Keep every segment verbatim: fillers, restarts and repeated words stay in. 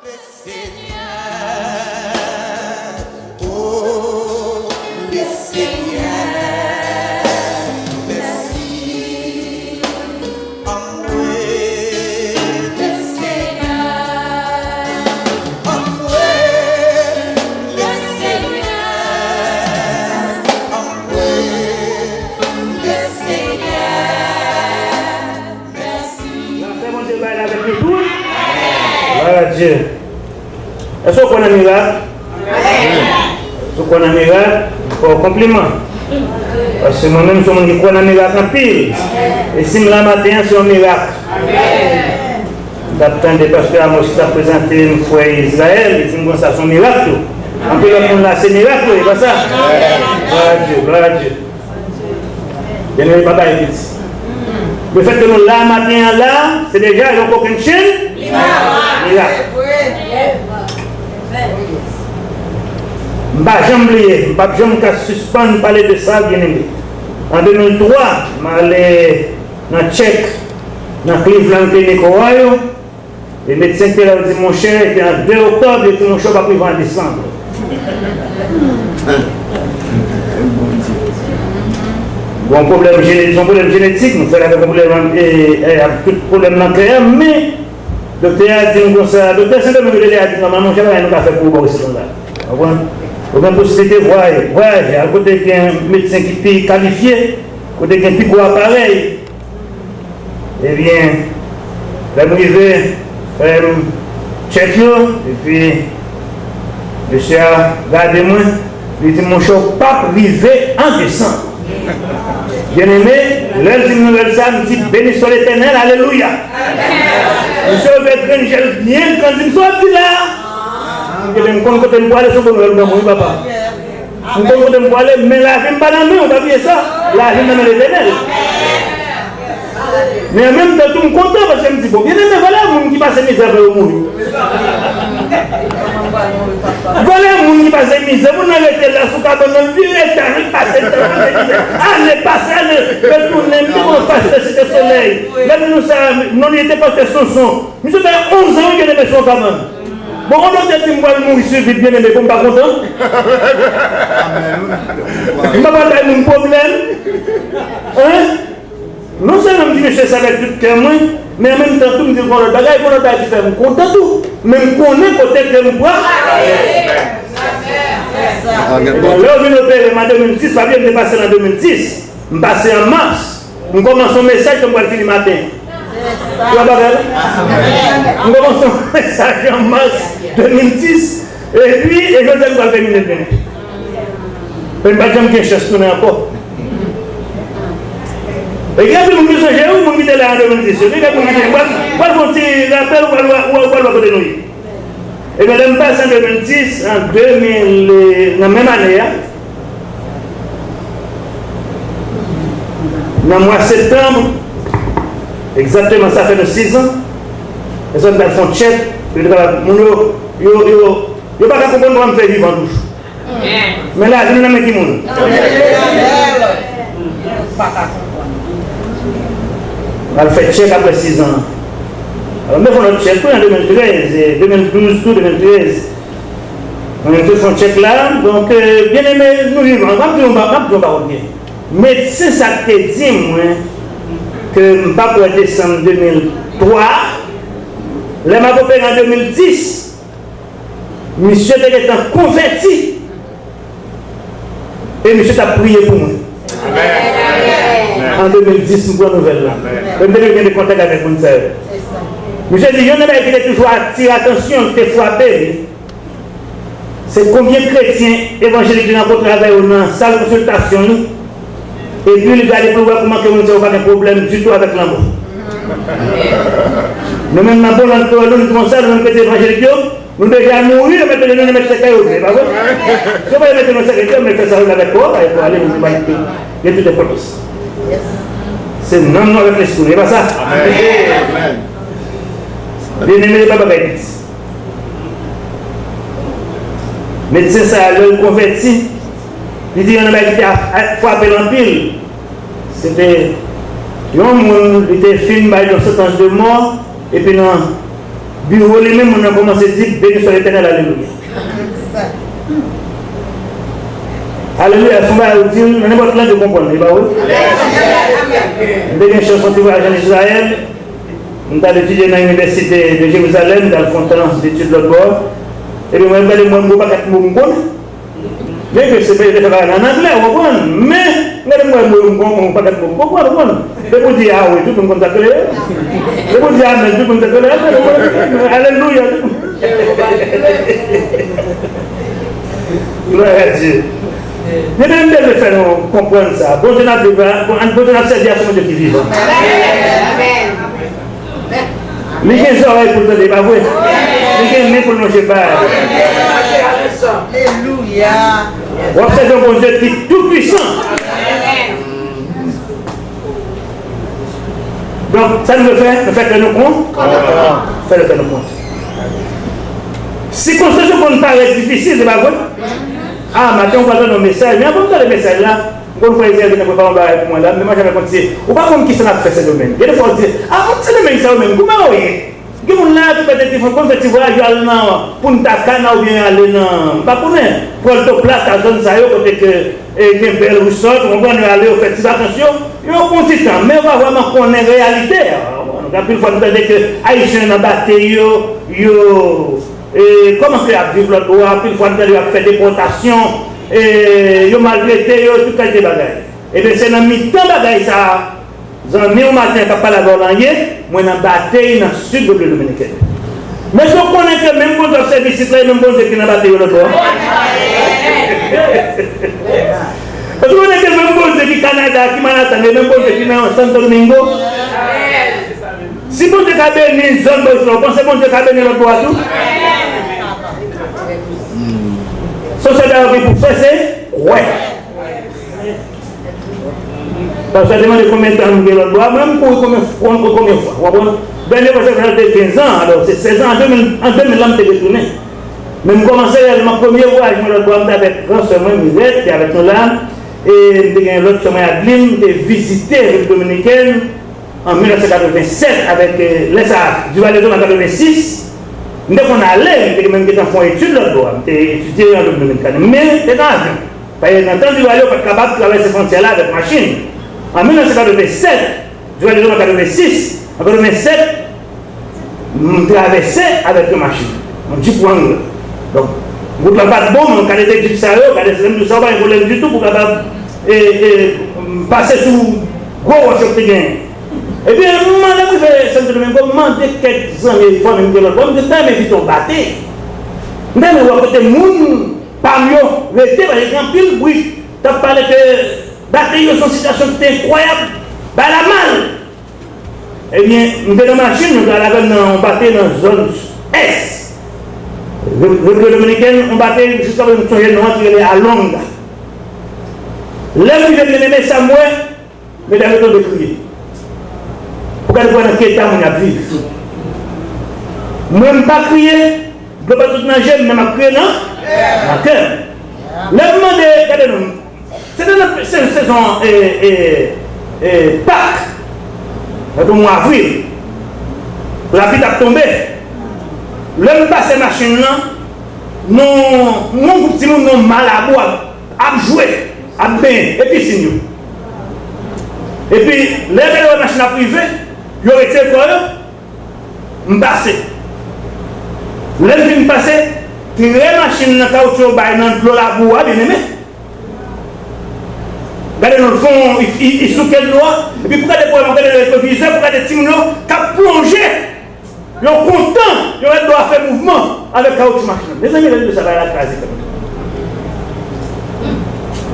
Seigneur, oh, le Seigneur, merci. Anmwe, le Seigneur, anmwe, le Seigneur, anmwe, le Seigneur. Mèsi. Lapè Bondye bay la avèk nou tout. Glwa a Dye. Èske w kwè nan mirak? Èske w kwè nan mirak? M fè w konpliman. Paske mwen menm, m se yon moun ki kwè nan mirak anpil. E si m la maten an, se yon mirak. M t ap tande pastè Amos ki t ap prezante m frè Israël, li di m konsa, se yon mirak tou. Anpil lòt moun la, se mirak tou, e pa sa? Glwa a Dye, glwa a Dye. Byeneme, pa bay piti. Lefèt ke nou la maten an la, se deja yon kokennchenn mirak. M pa janm bliye, m p ap janm ka sispann pale de sa, byeneme. An de mil twa, m ale nan Tchèk, nan Cleveland Clinic Ohio, e medsen ki te la yo di, monchè, e te an de oktòb, yo di, monchè, w p ap rive an desanm. Bon, pwoblèm jene-, se yon pwoblèm jenetik, nou fè l avèk yon pwoblèm, e, e, avèk tout pwoblèm nan kè a, men doktè a di m konsa, doktè Sendomeng rele a di m, nòmalman, monchè, pa gen anyen nou ka fè pou ou, ba w resevwa la. Ou konprann? Ou gen posiblite vwaye-, vwayaje, al kote gen medsen ki pi kalifye, kote gen pi gwo aparèy. Ebyen, lè m rive, frè m tchèk yo, epi mesye a gade mwen, li di, monchè, w p ap rive an desanm. Byeneme, lè l di m nouvèl sa, m di, beni swa Letènèl, alelouya. Misye ouvè grenn je l byen gran, di m, sa w ap di la a? M di, men m konn kote m pwale, se yon bon nouvèl ou ban mwen, wi, papa. M konn kote m pwale, men lavi m pa nan men w, pa bliye sa. Lavi m nan men Letènèl. Men an menm tan tou, m kontan paske m di, bon, byeneme, valè moun ki pase mizè avan yo mouri. Valè moun ki pase mizè, moun nan rete la sou kabann nan, vire etaj, li pase tan, pase mizè. Ane pase ane, retounen, m te konn pastè Site Solèy. Lè m di nou sa, non li te pastè Sonson. Misye fè onz an, wi, ke l te sou yon kabann. Bon, on doktè di m pral mouri sou vit, byeneme, pou m pa kontan. M pa pral bay moun pwoblèm. Hein? Non sèlman m di mesye sa avèk tout kè mwen, men an menm tan tou, m di l gon lòt bagay, gon lòt bagay ki fè m kontan tou. Men m konnen kote ke m pral. Ebyen, lè yo vin opere m an de mil dis, pa bliye m te pase l an de mil dis. M pase an mas. M kòmanse yon mesaj ke m pral fini maten. Ou wè bagay la? M kòmanse yon mesaj an mas de mil dis, epi, e jodi a m pral tèmine l demen. Men m pa t janm gen chans tounen ankò. E gen anpil moun ki sonje, wi, moun ki te la an de mil dis yo. Gen kèk moun ki te, m pral, m pral fè yon ti rapèl, ou pral, ou pral, ou pral wè kote nou ye. Ebyen, lè m pase an de mil dis, an de mil, e, nan menm ane a, nan mwa septanm, egzakteman, sa fè nou sis an, e sa, m t al fè yon tchèk, yo te kapab, moun yo, yo, yo, yo pa ka konprann kòman m fè vivan toujou. Men lavi nou nan men ki moun? Al fè tchèk apre sis an. Alò, m te fè yon lòt tchèk tou an de mil trèz, e de mil douz tou, de mil trèz. Mwen menm tou fè yon tchèk la. Donk, e, byeneme, nou vivan. M ap di yon ba-, m ap di yon pawòl byen. Medsen sa k te di mwen ke m p ap wè desanm de mil twa, lè m ap opere an de mil dis, misye te gentan konvèti e misye t ap priye pou mwen. An de mil dis, m pran nouvèl la. E m te gen de kontak avèk moun sa yo. Misye di, youn nan bagay ki te toujou atire atansyon l, ki te frape li, se konbyen kretyen evanjelik li rankontre avè yo nan sal konsiltasyon li, epi li gade pou l wè kouman ke moun sa yo pa gen pwoblèm ditou avèk lanmò. Nou menm nan Poland, nou di konsa, nou menm kretyen evanjelik yo, nou deja mouri, yo mete nou nan men sèkèy yo vle, pa vre? Si yo pa mete nou nan sèkèy, yo mete sa yo avèk kò, avèk kò, ale, nou pa gen tout enpòtans. Se nanm nou avèk lespri nou, e pa sa? Byeneme, e pa bagay piti. Medsen sa a, lè l konvèti, li di youn nan bagay ki te ap, ap frape l anpil, se te yon moun, li te fin bay yon santans de mò, epi nan Biwo li menm, moun nan kòmanse di, "Beni swa Letènèl, alelouya." Alelouya, se yon bagay ou di l nan nenpòt lang, yo konprann li, pa vre? M te gen chans yon ti vwayaj ann Izrayèl, m t al etidye nan Inivèsite de Jerizalèm, m t al fè yon tan detid lòt bò a. Epi mwen, m gade mwen, m gon pakèt mo m konnen. Byenke se pa yo te fè bagay la ann anglè, ou konprann? Men, gade m wè mo yo, m konn yon pakèt mo m konprann, ou konprann? Depi w di awe, tout moun konn sa k rele l. Depi w di amèn, tout moun konn sa k rele l. Alelouya, tout moun. Glwa a Dye. Men, men, m te vle fè nou konprann sa. Bondye n ap viv la, Bondye n ap sèvi a, se Bondye ki vivan. Li gen zòrèy pou l tande, pa vre? Li gen men pou l lonje bay. Alelouya. W ap sèvi yon Bondye ki tou pwisan. Donk, sa nou dwe fè? Nou fè kè nou kon? Fè kè nou kont. Sikonstans yo konn parèt difisil, se pa vre? A, maten, ou pral tande yon mesaj, men anvan m tande mesaj la, m konn frè Izrayèl ki te prepare yon bagay pou mwen la, men mwen janm konn se, ou pa konn kisa n ap fè Sendomeng. Gen de fwa ou di, "A, moun Sendomeng sa yo menm, kouman yo ye?" Gen moun la ki pètèt ki fè konn fè ti vwayaj, yo al nan Punta Cana oubyen ale nan, m pa konnen, Puerto Plata, zòn sa yo, kote ke, e, gen bèl resort, ou konprann, yo ale, yo fè ti vakans yo, yo pran ti tan, men yo pa vrèman konnen reyalite a. Anpil fwa, nou tande ke Ayisyen nan batey yo, yo, e, kòman ke y ap viv lòt bò a, anpil fwa, nou tande y ap fè depòtasyon, e, yo maltrete yo, tout kalite bagay. Ebyen, se nan mitan bagay sa a, zanmi w maten an k ap pale avè w la ye, mwen nan batey nan sid Repiblik Dominikèn. Men èske w konnen ke menm Bondye w ap sèvi isit la, e menm Bondye ki nan batey yo lòt bò a? Èske w konnen ke menm Bondye ki Kanada, ki Manhattan, e menm Bondye ki nan Santo Domingo? Si Bondye ka beni zòn bò isit la, w panse Bondye ka beni lòt bò a tou? Se sèl bagay ou gen pou fè, se kwè. Pastè te mande konbyen tan m gen lòt bò a, mwen, m kouri konbyen, konbyen, konbyen fwa, w konprann? Dènye fwa, se lè m te gen kenz an, alò, se sèz an, an de mil, an de mil la, m te retounen. Men m kòmanse reyèlman, premye vwayaj mwen lòt bò a, m te avèk gran sè mwen, Mirèt, ki avèk nou la, e m te gen lòt sè mwen, Adeline, m te vizite Repiblik Dominikèn, an mil nèf san katreven sèt, avèk, eh, lè sa a, Duvalier Thomas katreven sis, m te konn ale, m te menm gentan fè yon etid lòt bò a, m te etidye an Repiblik Dominikèn, men te nan avyon. Paske nan tan Duvalier, ou pa t kapab travèse fwontyè la avèk machin. An mil nèf san katreven sèt, Duvalier Thomas katreven sis, an katreven sèt, m travèse avèk yon machin, yon Jeep Wrangler. Donk, wout la pa t bon, men yon kalite Jeep sa yo, kalite, lè m di w sa, ou pa gen pwoblèm ditou pou w kapab, e, e, pase sou gwo wòch yo ki te genyen. Epi, m mande, m rive Santo Domingo, m mande kèk zanmi, fanmi m te lòt bò, m di, "M ta renmen vizite yon batey. M ta renmen wè kote moun pa m yo rete, paske gen anpil bri." T ap pale ke batey yo se yon sitiyasyon ki te enkwayab, bagay la mal. Ebyen, m te nan machin, nou te al avè m nan yon batey nan zòn ès Re-, Repiblik Dominikèn, yon batey, jiskaprezan m sonje non an, ki rele Alonga. Lè m rive, byeneme, sa m wè, medam yo tonbe kriye. Pou gade pou wè nan ki eta moun y ap viv. Mwen, m pa kriye, dlo pa t sot nan je m, men m ap kriye nan, nan kè m. Lè m mande, gade non, se te nan se-, sezon, e, e, e, Pak, nan mwa avril, lapli t ap tonbe. Lè m pase machin nan, non, yon gwoup timoun, non, Malabo ap, ap jwe, ap benyen, e pisin yo. Epi, lè yo gade wè machin ap rive, yo retire kò yo, m pase. Lè m fin pase, tire machin nan, kawotchou yo bay nan dlo labou a, byeneme. Gade nan fon, i, i, i souke dlo a, epi pou gade pwoblèm, gade nan retwovizè, pou gade timoun yo k ap plonje. Yo kontan, yo wè dlo a fè mouvman avèk kawotchou machin nan. Mezanmi, lè m di sa, bagay la kraze kè m.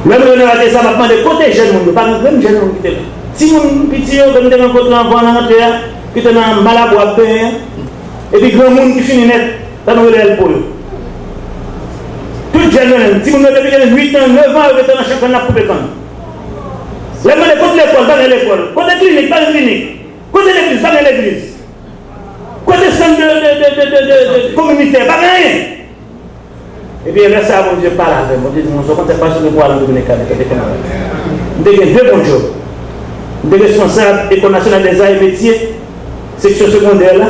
Lè m rive nan batey sa, m ap mande kote jèn moun yo, pa gen grenn jèn moun ki te la. Timoun piti yo, ke m te rankontre anvan nan rantre a, ki te nan Malabo ap benyen, epi granmoun ki fini nèt, sa nou rele èlpo yo. Tout jèn yo menm, timoun yo depi gen uit an, nèf an, yo gentan nan chan kann ap koupe kann. Lè m mande kote lekòl, pa gen lekòl. Kote klinik, pa gen klinik. Kote legliz, pa gen legliz. Kote sant de, de, de kominitè, pa gen anyen. Epi lè sa a, Bondye pale avè m. Bondye di m, "Monchè, w konn sa k pase, w gen pou w al an Dominikani, tande kòman." M te gen de bon djòb. M te responsab Ecole Nationale des Arts et Métiers, seksyon segondè la.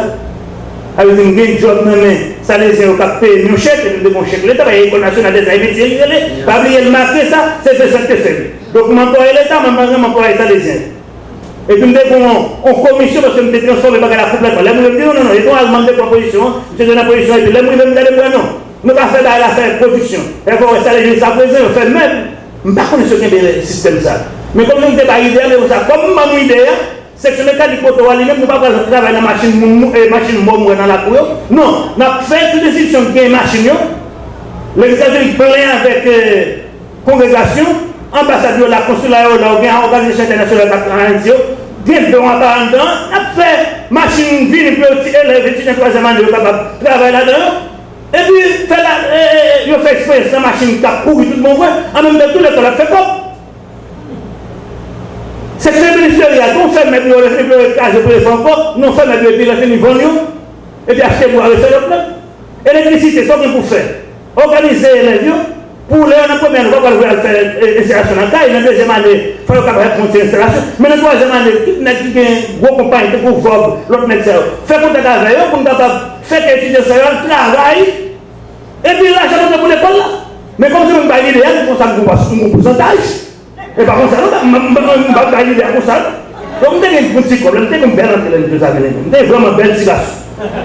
Sa vle di m gen djòb nan men Salezyen yo k ap peye m yon chèk, epi m te gen yon chèk Leta, paske Ecole Nationale des Arts et Métiers li rele, pa bliye l make sa, se Vincent k te fè li. Donk m anplwaye Leta, men m pa janm anplwaye Salezyen. Epi m te gen yon, yon komisyon paske m te transfòme bagay la konplètman. Lè m rive, m di non, non, non, e te yon Alman m te pran pozisyon an, misye te nan pozisyon an, epi lè m rive, m gade m wè non. Nou pa fè bagay la fè pwodiksyon. Lè fò wè Salezyen sa prezan, yo fè mèb. M pa konnen si yo kenbe sistèm sa. Men kòm nou te bay ide a, men konsa, kòm m ban nou ide a, seksyon mekanik moto a li menm, nou pa pral travay nan machin moun, mou- eh, machin mò m wè nan lakou yo. Non, n ap fè tout enstitisyon ki gen machin yo. Legislatif plen avèk eh, kongregasyon, anbasad yo la, konsila yo la, ou gen òganizasyon entènasyonal k ap an Ayiti yo, gen don apa anndan, n ap fè machin vini pou yo ti elèv, etidyan twazyèm ane yo kapab travay ladan yo. Epi, fè la, eh, eh, yo fè eksperyans nan machin k ap kouri tout bon vre, an menm tan tou lekòl ap fè kòb. Seksyon ministeryal, tou fè mèb yo, lè fini pou yo kraze pou yo fè ankò, non fè mèb yo epi lè fini vann yo, epi achte bwa yo fè lòt mèb. Elektrisite, sa w gen pou fè? Òganize elèv yo, pou lè yo nan premyè ane, ou pa pral voye al fè eh, enstalasyon nan kay, nan dezyèm ane, fò yo kapab fè yon ti enstalasyon. Men nan twazyèm ane, tout nèg ki gen gwo konpayi, tankou Vòb, lòt nèg sa yo, fè kontak avè yo pou n kapab fè ke etidyan sa yo al travay, epi lajan nou gen pou lekòl la. Men kòm se mwen k bay lide a, se konsa m gon pas- m gon pousantaj. E pa konsa non, m, m, m, m pa bay lide a konsa non. Donk m te gen yon ti kòb la, m te gen yon bèl antre lè m te egzamine. M te vrèman bèl ti gason.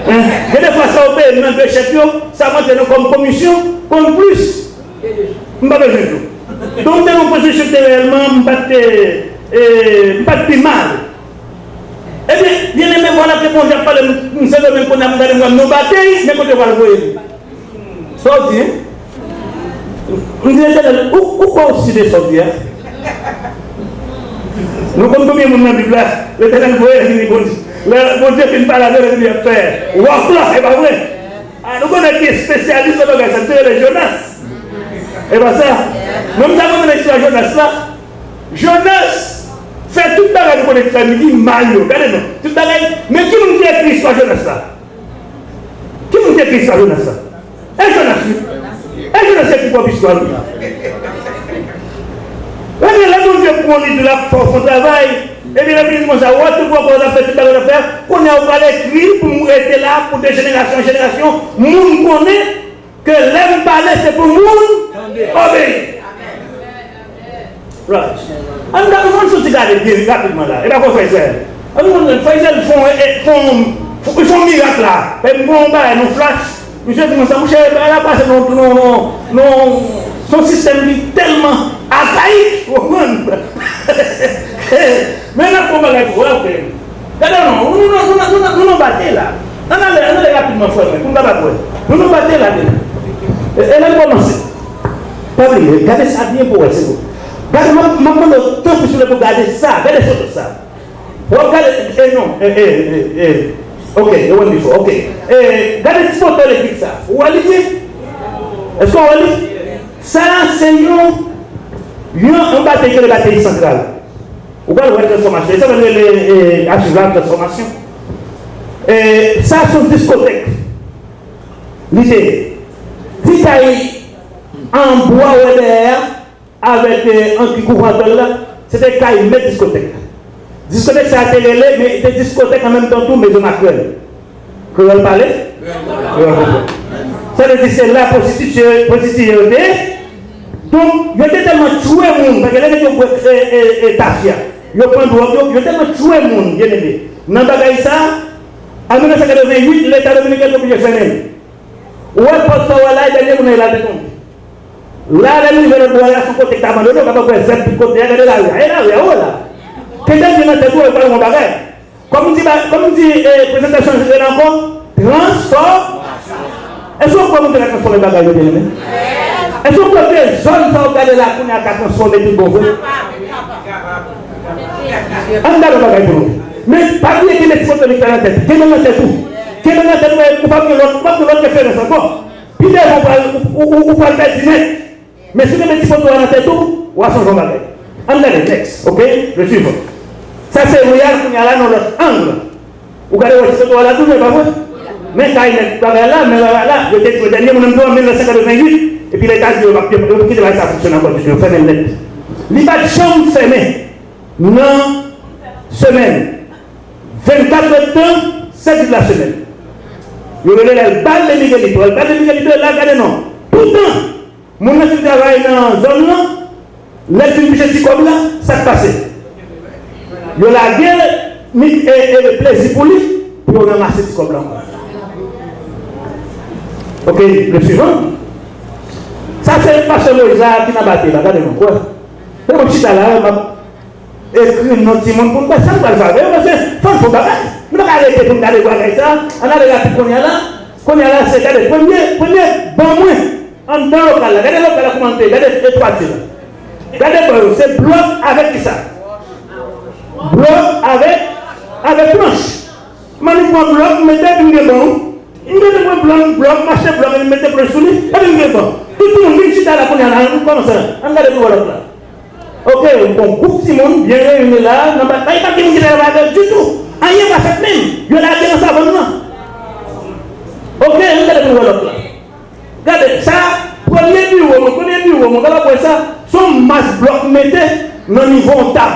Hein? Gen de fwa sa yo peye m nan de chèk yo, sa m antre nan kòm komisyon, konn plis. M pa bezwen di w. Donk m te nan yon pozisyon ki te reyèlman, m pa t, e, m pa t pi mal. Ebyen, byeneme, vwala ke Bondye ap pale m, m Sendomeng kounye a, m gade m wè m nan batey, men kote yo pral voye m. Sa w di, hein? M di Letènèl, ou, ou kwè w si de sa w di a? Nou konn konbyen moun nan Bib la, Letènèl voye vini Bondye. Lè Bondye fin pale avè l, epi l ap fè wòf la, e pa vre? A, nou konnen ki espesyalis nan bagay sa, se rele Jonas. E pa sa? Menm sa, nou konnen istwa Jonas la. Jonas fè tout bagay nou konnen ki fè li mal yo. Gade non, tout bagay. Men ki moun ki ekri istwa Jonas la? Ki moun ki ekri istwa Jonas la? E Jonas wi. E Jonas ki ekri pwòp istwa l wi. Ebyen, lè Bondye pran li, di l ap fè w fon travay, ebyen, lè Bondye di konsa, w ap tout pran kòz ap fè tout bagay w ap fè, kounye a ou pral ekri pou m rete la pou de jenerasyon an jenerasyon, moun konnen ke lè m pale, se pou moun obeyi. Right. Ann gade, ann soti gade byen rapidman la. E pa kwè frè Israël. Ann gade, frè Israël fè yon, e, fè yon, fè yon mirak la. E m gon bagay, yon flash. Misye di konsa, monchè, bagay la pase nan, nan, nan, nan yon sistèm ki tèlman akayik, ou konprann? Men n ap fè yon bagay pou wè, ok. Gade non, nou, nou, nou, nou, nou, nou nan batey la. Ann ale, ann ale rapidman, frè mwen, pou m kapab wè. Nou nan batey la deja. E, e lè n kòmanse. Pa bliye, gade sa byen pou wè, se bon. Gade, m ap, m ap mande w tanpri, silvouplè, pou gade sa, gade foto sa. W ap gade, e non, e, e, e, e. Ok, e wè m bifo, ok. E, gade ti foto legliz sa. Ou wè li byen? Èske w wè li? Sa a se yon, yon, yon batey ki rele batey santral. Ou pral wè transfòmasyon. E sa menm rele, e, achiv la, transfòmasyon. E, sa se yon diskotèk. Li te ye. Ti kay an bwa ou wè dèyè a, avèk, e, ankri kouvre atòl la, se te kay mèt diskotèk la. Diskotèk sa a te rele, men te diskotèk an menm tan tou, mezon makrèl. Kreyòl pale? Kreyòl konprann. Sa vle di se la pwostitye, pwostitiye yo te ye. Donk, yo te tèlman tchwe moun, paske lè nèg yo bwè, e, e, e, tafya, yo pran dwòg yo, yo tèlman tchwe moun, byeneme. Nan bagay sa, an mil nèf san katreventuit, Leta dominiken te oblije fèmen l. Ou wè pòt sa w wè la, e dènye moun nan la te tonbe. La, lè nou rive lòt bò a, se yon kote ki te abandone, ou kapab wè zèb tout kote a, gade lari a, e lari a, ou wè la. Kenbe byen nan tèt ou, e pral yon bagay. Kòm m di, ba- kòm m di, e, prezantasyon an, se la ankò, transfòmasyon. Èske w kwè moun te ka transfòme bagay yo, byeneme? Èske w kwè ke zòn sa w gade la kounye a ka transfòme tout bon vre? Ann gade yon bagay pou nou. Men, pa bliye kenbe ti foto Viktor nan tèt ou. Kenbe l nan tèt ou. Kenbe l nan tèt ou, ou p ap gen lòt, ou p ap gen lòt referans ankò. Pi devan, ou pral, ou, ou, ou pral pèdi nèt. Men si w kenbe ti foto a nan tèt ou, w a sonje yon bagay. Ann gade, next, ok? Le suivant. Sa se reyèl kounye a la nan lòt ang. Ou gade wè ti foto a la toujou, e pa vre? Men kay nèg bagay la, men bagay la, yo te tchwe dènye moun nan an mil nèf san katreventuit, epi Leta di yo p ap, yo, yo kite bagay sa fonksyone ankò, yo fèmen l nèt. Li pa t janm fèmen nan semèn. Vennkat èdtan, sèt jou de la semèn. Yo rele l Balde Miguelito. El Balde Miguelito, la, gade non. Poutan, moun nan fin travay nan zòn nan, lè l fin pije ti kòb la, sa k pase? Yo lage mi-, e, e, plezi pou li, pou yo ranmase ti kòb la ankò. Ok, le suivant. Sa se pastè Moïse la ki nan bate la, gade non, kwè. Lè mwen chita la, m ap ekri non timoun pou m kwè sa m pral fè avè yo, paske fò n fè yon bagay. Nou pa ka rete pou n gade bagay sa. Ann ale rapid kounye a la. Kounye a la, se gade premye, premye ban mwen anndan lokal la. Gade lokal la kòman l te ye. Gade etwati la. Gade ban yo. Se blòk avèk kisa? Blòk avèk, avèk planch. M annik pran blòk, m mete, epi m gen ban. M mete pran blòk, blòk, m achte blòk, epi m mete planch sou li, epi m gen ban. Tout timoun vin chita la kounye a la, ann kòmanse la. Ann gade pou wè lòt la. Ok, yon gwoup timoun byen reyini la, nan pa, pa gen moun ki ta travay avè l ditou. Anyen pa fèt menm. Yo lage nan savann nan. Ok, ann gade pou wè lòt la. Gade, sa, premye biwo mwen, premye biwo mwen, gade wè sa, se yon mas blòk mete nan nivo yon tab.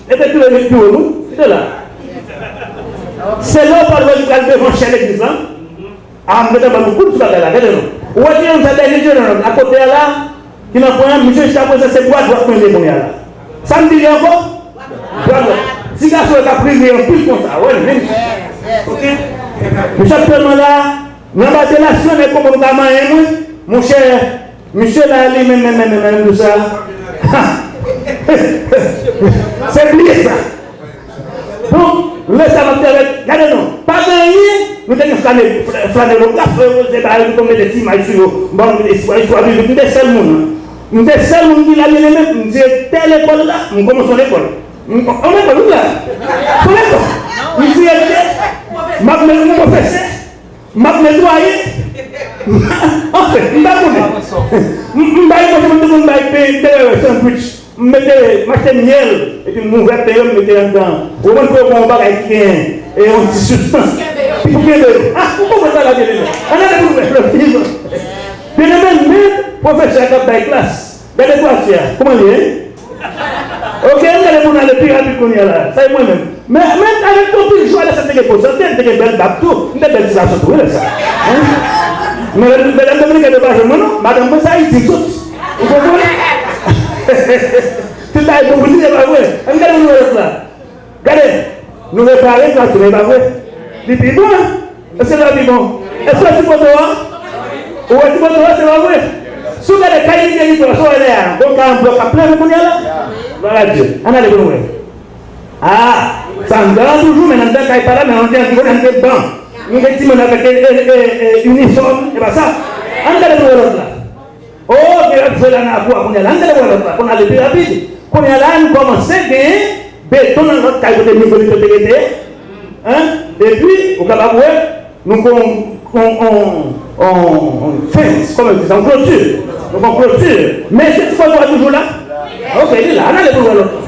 E te piramid biwo nou, kite la. Se la w pral wè li pral devan chè legliz la. A, m gentan ban nou kout sou bagay la, gade non. Ou wè ti nonm sa, dènye ti nonm akote a la, ki nan pwen an, misye jiskaprezan se bwa dwat mwen li ye kounye a la. Sa m di li ankò? Bwa dwat. Ti gason yo t ap rive anpil konsa, wè, men. Ok? Misye aktyèlman la, nan ba de lasyon, nèg konprann pa manyen mwen, monchè, misye la, li menm, menm, menm, menm, menm, menm, sa. Se bliye sa. Bon, lè sa m ap travay, gade non, pa gen anyen, nou te gen flane-, fla-, flanelograf, se bagay nou konn mete ti imaj sou yo, bon, nou mete istwa, istwa biblik, m te sèl moun. M te sèl moun ki la, byeneme, m direktè lekòl la, m kòmanse yon lekòl. M, yon lekòl, wi la. Se yon lekòl. M direktè, m ap mennen yon pwofesè. M ap netwaye. Anfen, m pa konnen. M, m bay manje, m te konn bay pen, m te bay sandwich. M mete, m achte myèl, epi m ouvè pen yo, m mete anndan. Ou konprann ke yo pran yon bagay ki gen, e, yon ti sibstans. Ki pou kenbe yo. A, ou konprann sa la, byeneme? Ann ale pou nou wè, lòt li. Byeneme, men pwofesè a k ap bay klas. Gade twati a, kòman li ye? Ok, m gade pou n ale pi rapid kounye a la. Sa e mwen menm. Men, men avèk anpil jwa, lè sa m te gen po sante, m te gen bèl bab tou. M te bèl ti gason tou, wi, lè sa. Hein? Men lè, lè, lè dominiken yo pa jwenn mwen, non. Madanm mwen, se Ayiti l soti. Ou konprann? Tout bagay bon pou li, se pa vre. Ann gade pou nou wè lòt la. Gade, nou repare twati, men e pa vre. Li pi bon, wi. Èske li pa pi bon? Èske w wè ti poto a? Ou wè ti poto a, se pa vre? Si w gade kay li gen li tou a, sa w wè la a, gon kay an blòk k ap pleve kounye a la? Glwa a Dye. Ann ale pou nou wè. A, sa anndan an toujou, men anndan kay pa la, men anndan an toujou, anndan ban. Nou gen timoun avèk, e, e, e, e, inifòm, e pa sa? Ann gade pou nou wè lòt la. O, gen lòt jwe la nan lakou a kounye a la. Ann gade wè lòt la, pou n ale pi rapid. Kounye a la, n kòmanse gen beton nan lòt kay kote Miguelito te rete. Hein? Epi, ou kapab wè, nou gon, gon, gon, gon, gon fence, kòman yo di sa, yon kloti. Nou gon kloti. Men se ti poto a toujou la? Ok, li la. Ann ale pou n wè lòt la.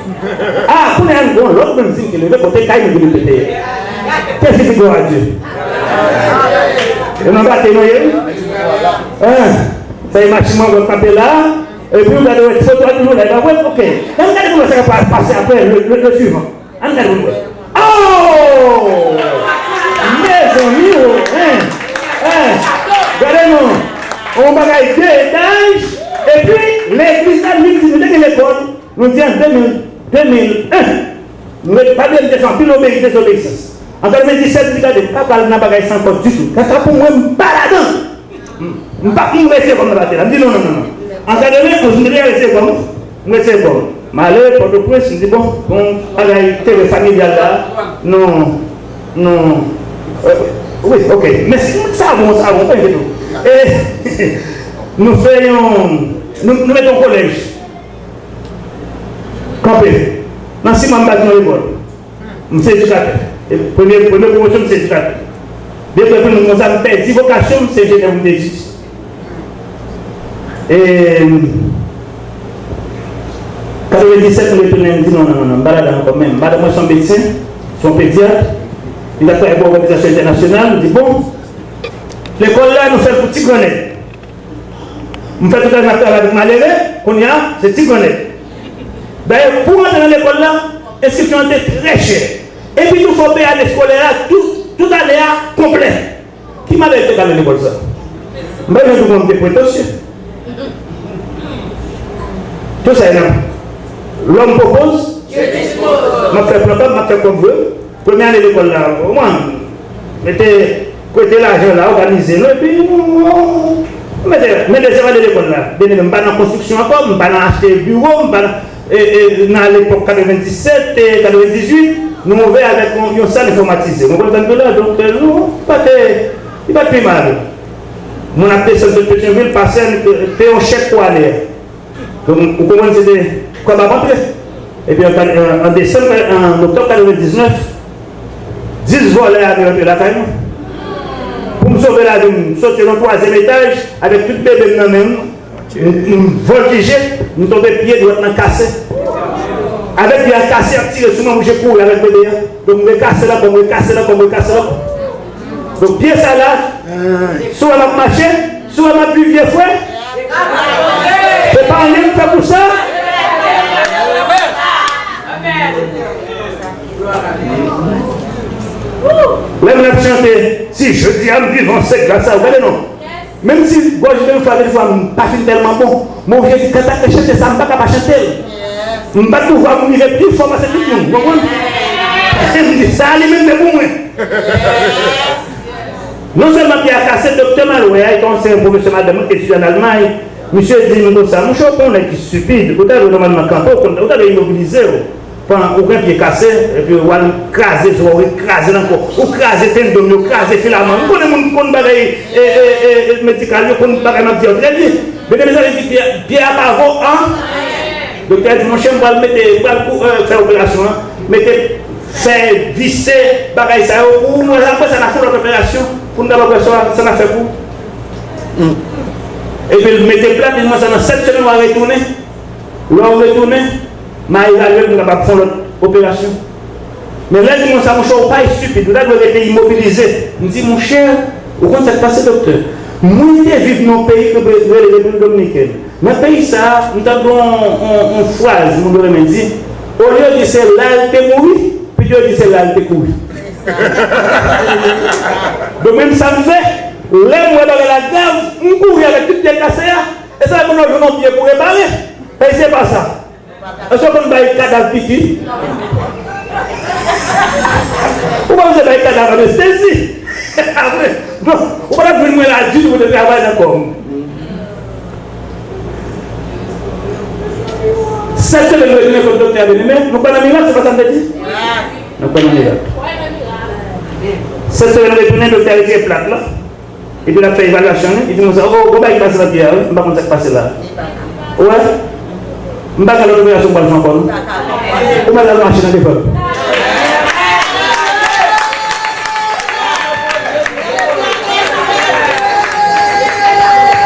A, kounye a, n gon lòt bilding ki leve kote kay Miguelito te ye. Kèsi di glwa a Dye? E nan bate nou ye, wi. Hein? Sa e machin mwen wè kanpe la. Epi w gade wè ti poto a toujou la, e pa vre? Ok. Ann gade pou nou wè sa k ap pase apre, le, le, le suivant. Ann gade pou nou wè. Oh! Mezanmi, oh, hein, hein. Gade non. Yon bagay de etaj. Epi, legliz la, nou di nou te gen lekòl. Nou di an de mil, de mil en. Nou ret, pa bliye, nou te fè anpil obeyi, dezobeyisans. An katrevenndisèt, m di, gade, m pa pral nan bagay sa ankò ditou. Kaka pou mwen, m pa ladan. M, m pa, m retire kò m nan batri la. M di, non, non, non, non. An katrevenn onz, m te retire kò m. M retire kò m. M ale Pòtoprens, m di, bon, bon, bagay enterè familyal la. Non, non. Euh, wi, ok. Mèsi. Sa bon, sa bon, pa enkyete w. E, nou fè yon, nou, nou mete yon kolèj. Kanpe. Nan sis mwa, m pati nan lekòl. M se edikatè. E premye, premye pwomosyon, m se edikatè. Depi lè m vin konsa, m pèdi vokasyon m, se enjenyè m te di. E, katrevenndisèt, m retounen, m di, non, non, non, non, m pa ladan ankò, men madanm mwen se yon medsen, se yon pedyat, li t ap travay pou òganizasyon entènasyonal, m di, bon, lekòl la, nou fè l pou ti grannèg. M fè tout ane ap travay avèk malere, kounye a, se ti grannèg. Dayè, pou w antre nan lekòl la, enskripsyon an te trè chè. Epi tou, fò w peye ane eskolè a, tout, tout ane a, konplè. Ki malè te ka nan lekòl sa? M pa janm di w mwen m te pretansye. Tout sa e nan. L'homme propose, m ap fè plan pa m, m ap fè kòb vre. Premye ane lekòl la, mwen, mete, prete lajan la, òganize nou, epi nou, nou, nou mete, men dezyèm ane lekòl la, byeneme, m pa nan konstriksyon ankò, m pa nan achte biwo, m pa nan, e, e, nan lepòk katrevenndisèt, e, katrevendizuit, nou ouvè avèk yon, yon sal enfòmatize. Mwen konn tann la, donk, e, nou pa te, li pa t pi mal. Moun ap desann sot Petyonvil, pase, e, te yon chèk pou ale a. Donk, ou konprann se te kòb ap antre. Epi an, an, an desanm, an oktòb katrevendiznèf, dis vòlè ane rantre lakay mwen. Pou m sove lavi m, m soti nan twazyèm etaj avèk tout bebe m nan men m. M, m vòltije, m tonbe pye dwat lan kase. Avèk pye a kase, y ap tire sou mwen, m oblije kouri avèk bebe a. Donk, m rekase l ankò, m rekase l ankò, m rekase l ankò. Donk, pye sa la, si w wè m ap mache, si w wè m ap viv vye frè, se pa anyen m fè pou sa. Lè m ap chante, si jodi a m vivan, se gras a ou. Gade non. Menm si gòj mwen fwa, gen fwa m pa fin tèlman bon, men oblije di, kanta ke chante sa, m pa ka pa chante l. M bat pou vwa pou m rive pi fò pase tout moun, ou konprann? M di, sa a li menm se pou mwen. Non sèlman pye a kase, doktè m al wè a, ki se yon pwofesè madanm mwen ki etidye ann Almay, misye di m konsa, monchè, ou pa yon nèg ki stipid, ou ta dwe nòmalman kanpe, ou konn, ou ta dwe imobilize w. Pandan ou gen pye kase, epi w al kraze zo a, ou rekraze l ankò. Ou kraze tendon yo, kraze filaman. M konnen moun ki konn bagay, e, e, e, e, medikal, yo konn bagay m ap di a trè byen. Men gen de zanmi di pye, pye a pa vo an. Doktè a di, monchè, m pral mete, m pral kou-, e, fè operasyon an. Mete fè, vise, bagay sa yo. Pou mwen, apre sa, n a fè lòt operasyon. Pou n kapab wè sa, sa n a fè pou. Epi l mete plat, li di mwen sa nan sèt semèn, w a retounen. Lè w retounen, m a evalye l, m kapab fè yon lòt operasyon. Men lè l di mwen sa, monchè, ou pa estipid, ou ta dwe rete imobilize. M di, monchè, ou konn sa k pase, doktè? Mwen te viv nan yon peyi ki rele Repiblik Dominikèn. Nan peyi sa a, m tande yon, yon, yon fraz moun yo renmen di, olye yo di se la l te mouri, pito yo di se la l te kouri. Donk, menm sa m fè, lè m wè bagay la grav, m kouri avèk tout pye kase a, e sa pou nou jwenn yon pye pou repare. Pèse pa sa. Èske w konn bay kadav piki? Ou pa bezwen bay kadav anestezi. Apre, non, ou pa t ap jwenn mwen la ditou pou te travay nan kò m. Sèt semèn retounen kot doktè a, byeneme, nou kwè nan mirak, se pa sa m te di? Nou kwè nan mirak. Sèt semèn retounen, doktè a retire plat la. Epi l ap fè evalyasyon li, li di konsa, o, gon bagay ki pase nan pye a, wi, m pa konn sa k pase la. Ou wè? M pa gen lòt operasyon m pral fè ankò, non. Ou mèt al mache nan defèt.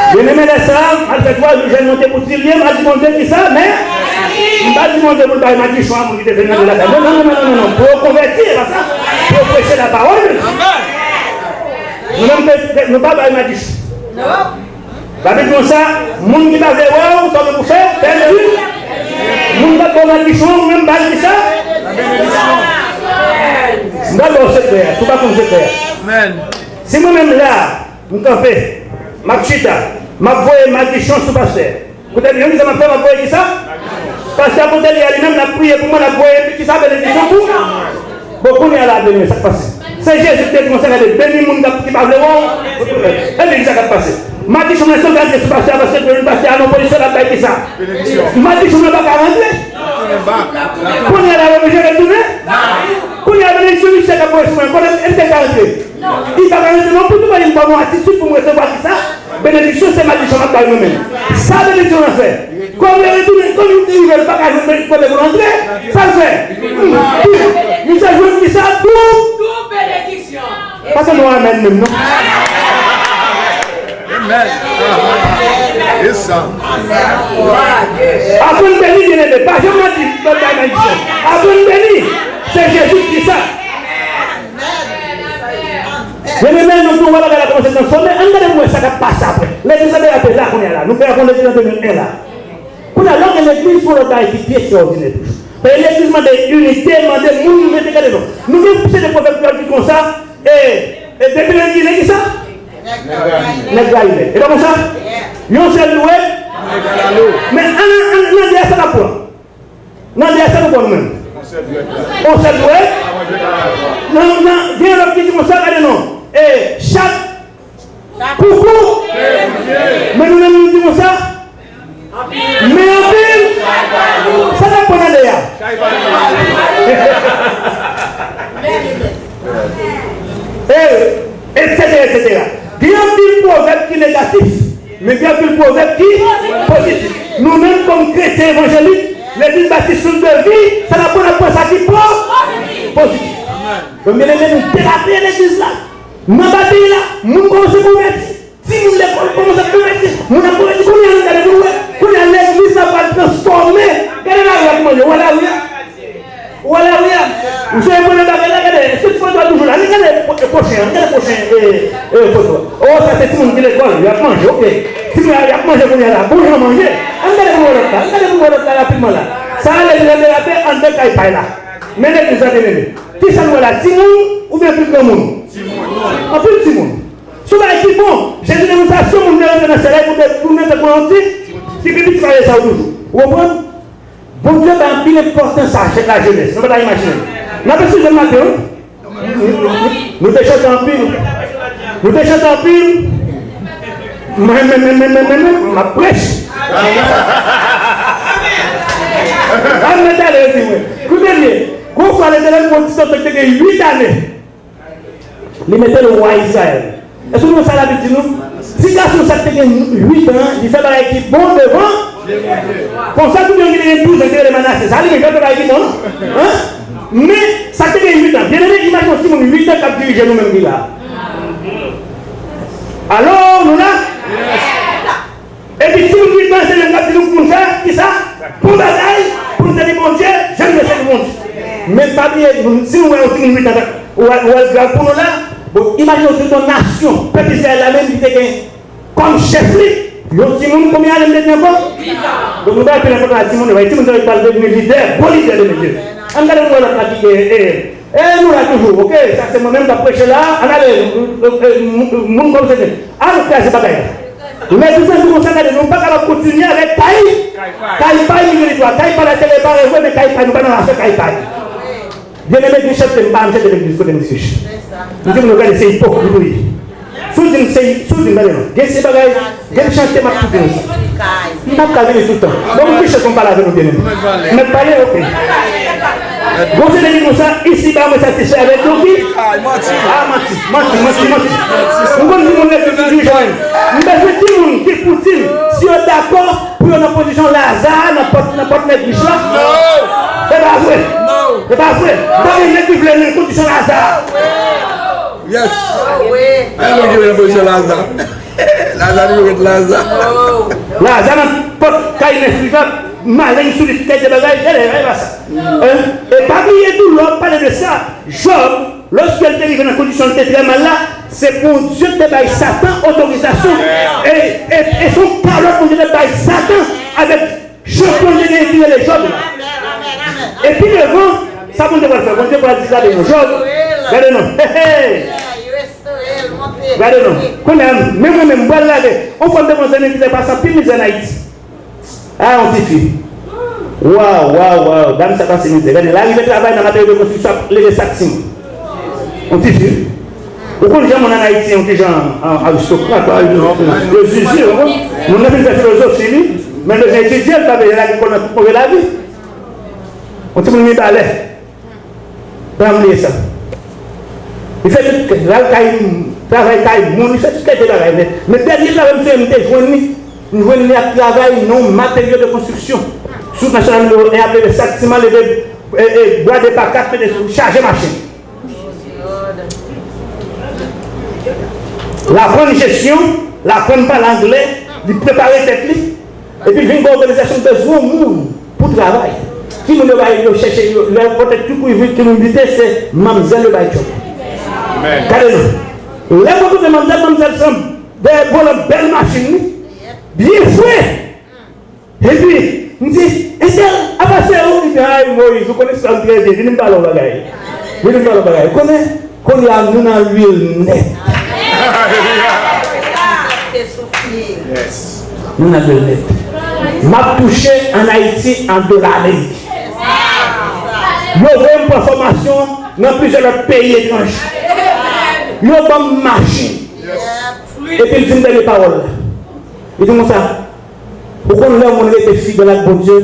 Byeneme, lè sa a, m al fè twa jou jèn, monte pou ti lye, m al di Bondye kisa, men m pa di Bondye pou l bay madichon a moun ki te vin nan lakay mwen. Non, non, non, non, non, non. Pou yo konvèti, se pa sa. Pou yo preche lapawòl. Nou menm, nou pa bay madichon. Labib di konsa, moun ki pa vle wè w, sa w gen pou fè, fè l di. Moun k ap ba w madichon, ou menm ba l kisa? M pral ba w sekrè a, si w pa konn sekrè a. Si mwen menm la, m kanpe, m ap chita, m ap voye madichon sou pastè. Kote li menm, sa m ap fè, m ap voye kisa? Pastè a kote li a li menm, l ap priye pou mwen, l ap voye kisa? Benediksyon pou. Bon, kounye a la, beni, sa k pase? Se Jezi ki te di konsa, gade, beni moun k ap, ki pa vle wè w. Ebyen, kisa k ap pase? Madichon mwen se gade sou pastè a, paske pastè a nan pozisyon l ap bay kisa? Madichon mwen pa ka rantre. Kounye a la, yo oblije retounen. Kounye a, benediksyon misye k ap voye sou mwen, kote, èske l ka rantre? Li pa ka rantre non plis, li pa gen bon atitid pou m resevwa kisa? Benediksyon se madichon m ap bay mwen menm. Sa benediksyon an fè? Kòm li retounen, kòm li rive, li pa ka jwenn kote pou l antre, sa l fè? Misye jwenn kisa? Doub. Doub benediksyon. Pa tande yon amèn menm, non. Amèn. E sa. Aprann beni, byeneme. Pa janm madi lòt bay madichon. Aprann beni. Se Jezi ki di sa. Byeneme, nou tou wè bagay la kòmanse transfòme. Ann gade pou wè sa k ap pase apre. Legliz la derape la kounye a la. Nou pè aprann legliz an de mil en la. Kounye a, lè w gen legliz, fò lòt bagay ki pi ekstraòdinè toujou. Paske legliz mande inite, mande moun mete gade non. Nou gen se de pwovèb kreyòl ki konsa, e, e depi legliz, legliz sa, Nèg Gayi nèt. E pa konsa? Yon sèl dwèt. Men ann, ann, nan dèyè sa n ap pran. Nan dèyè sa nou pran nou menm. Yon sèl dwèt. Nan, nan, gen lòt ki di konsa, gade non. E chak koukou. Men nou menm nou di konsa. Men anpil. Sa n ap pran nan dèyè a. E, etsetera, etsetera. Gen anpil pwovèb ki negatif, men gen anpil pwovèb ki pozitif. Nou menm kòm kretyen evanjelik, Legliz Batis Souf de Vi, sa n ap pran, n ap pran sa ki po-, pozitif. Donk, byeneme, nou delabre legliz la. Nan batay la, moun kòmanse konvèti. Timoun lekòl kòmanse ap konvèti. Moun ap konvèti kounye a, nou gade pou nou wè. Kounye a, legliz la pral transfòme. Gade lari a kòman l ye. Ou wè lari a? Ou wè lari a? Ou sonje premye bagay la, gade. Èske ti foto a toujou la? Ann gade po-, pwochen an. Ann gade pwochen, e, e, foto a. O, sa se timoun ki lekòl. Y ap manje, oke. Timoun y ap manje kounye a la. Bon jan manje. Ann gade pou nou wè lòt la. Ann gade pou nou wè lòt la rapidman la. Sa a, legliz la derape anndan kay pay la. Men legliz la, byeneme. Kisa nou wè la? Timoun oubyen anpil granmoun? Anpil timoun. Se yon bagay ki bon. Jezi te di sa, si yon moun vle rantre nan syèl la, li pou tounen tankou yon ti, ti pi piti pase sa yo toujou. Ou konprann? Bondye bay anpil enpòtans a je-, lajenès. Nou pa ta imajine. N ap eseye jwenn maten, wi. Nou te chante anpil. Nou te chante anpil. Mwen, mwen, mwen, m ap preche. Ann mete ale, yo di mwen. Koute byen. Gon fwa, Letènèl pran yon ti tòtò ki te gen uit ane. Li mete l wa Izrayèl. Èske nou konn sa Labib di nou? Ti gason sa k te gen uit an, li fè bagay ki bon devan. Konsa, tout moun ki te gen douz an, ki te rele Manase, sa li menm fè bagay ki bon, non? Hein? Men, sa k te gen uit an. Byeneme, imajine yon timoun uit an k ap dirije nou menm ki la. Alo, nou la? Epi timoun ki panse menm k ap di nou pou n fè, kisa? Bon bagay, pou n sèvi Bondye, jan n dwe sèvi Bondye. Men pa bliye, nou, si nou wè yon timoun uit an, ou wè, ou wè l grav pou nou la, bon, imajine w tout yon nasyon, pèp Izrayèl la menm ki te gen kòm chèf li, yon timoun konbyen ane m te di ankò? Donk nou bay anpil enpòtans a timoun yo, timoun sa yo pral devni lidè, bon lidè de Bondye. Ann gade nou wè lòt la ki gen, e, E nou la toujou, oke? Sa se mwen menm k ap preche la. Ann ale, m-, m-, m-, moun kòm se te. Ann kraze bagay la. Legliz la di konsa, gade, nou pa kapab kontinye avèk kay, kay pay, kay pay, nou gen dwa. Kay pay la te repare vre, men kay pay, nou pa nan afè kay pay. Byeneme, gen chante, m pa janm chante legliz kote m dirije. M di moun yo, gade, se ipokrit ou ye. Si w di m se, si w di m, gade non, gen se bagay, gen chante m ap koute nou sa. M p ap ka vini tout tan. Bon, m fiche pou m pale avè nou byeneme. M mèt pale, oke. Gon seri de moun sa, isiba mwen satisfè avèk nou ki? A, manti, manti, manti, manti. M konn di moun legliz ki dirijan yo. M bezwen di moun ki pou di m si yo dakò pou yo nan pozisyon Laza, nan pòt, nan pòt nèg rich la. E pa vre. E pa vre. M pa gen nèg ki vle nan kondisyon Laza. Yes. Ay, mwen ki vle pozisyon Laza. Laza, li ret Laza. Laza nan pòt kay nèg rich la, maleng sou li, kay de bagay, e, e, e pa sa. Hein? E pa bliye tou, lè w ap pale de sa, Jòb, lòske l te rive nan kondisyon l te trè mal la, se Bondye k te bay Satan otorizasyon. E, e, e se yon kalòt Bondye te bay Satan avèk Chanpyon l te genyen ki rele Jòb la. E pi devan, sa Bondye pral fè? Bondye pral di, gade non, Jòb, gade non. Hey, hey. Gade non. Kounye a, menm mwen menm, m pral lage. Yon fwa m te gon zanmi ki te pase anpil mizè an Ayiti. A, yon ti fi. Waw, waw, waw. Dam sa pase mizè. Gade, l arive travay nan materyo de konstriksyon, ap leve sak siman. Yon ti fi. Ou konn jan moun an Ayiti, yon ti jan, a, aristokrat, a, yo, yo zizye, ou konn? Moun nan vin fè filozofi, li, men bezwen etidye, l pa bezwen lage kò l nan tout move lavi. Yon timoun Mibalè. Pa bliye sa. Li fè tout, l al kay, travay kay moun, li fè tout kalite bagay, men, men dènye travay m sonje m te jwenn li, m jwenn li ap travay nan yon materyo de konstriksyon. Sou wout nasyonal nimewo en ap leve sak siman, leve, e, e, bwa de pa kat, mete sou, chaje machin. L aprann jesyon, l aprann pale anglè, li prepare tèt li, epi l vin gen òganizasyon, bezwen moun pou travay. Ki moun yo bay, yo chèche, yo, lè yo pote tout pou li, ki moun li te, se manmzèl yo bay djòb. Gade non. Lè mwen koute manmzèl, manmzèl sanble dèyè volan bèl machin li, byen fre. Epi, m di, entèl, apa se ou? Li di, ay, Moyiz, ou konnen sa m trè byen. Vini m pale w bagay. Vini m pale w bagay. Ou konnen, kounye a, nou nan lwil nèt. Nou nan de nèt. M ap touche ann Ayiti an dola ameriken. Yo voye m pran fòmasyon nan plizyè lòt peyi etranje. Yo ban m machin. Epi l di m dènye pawòl la. Li di m konsa, ou konn lè yon moun rete fidèl ak Bondye,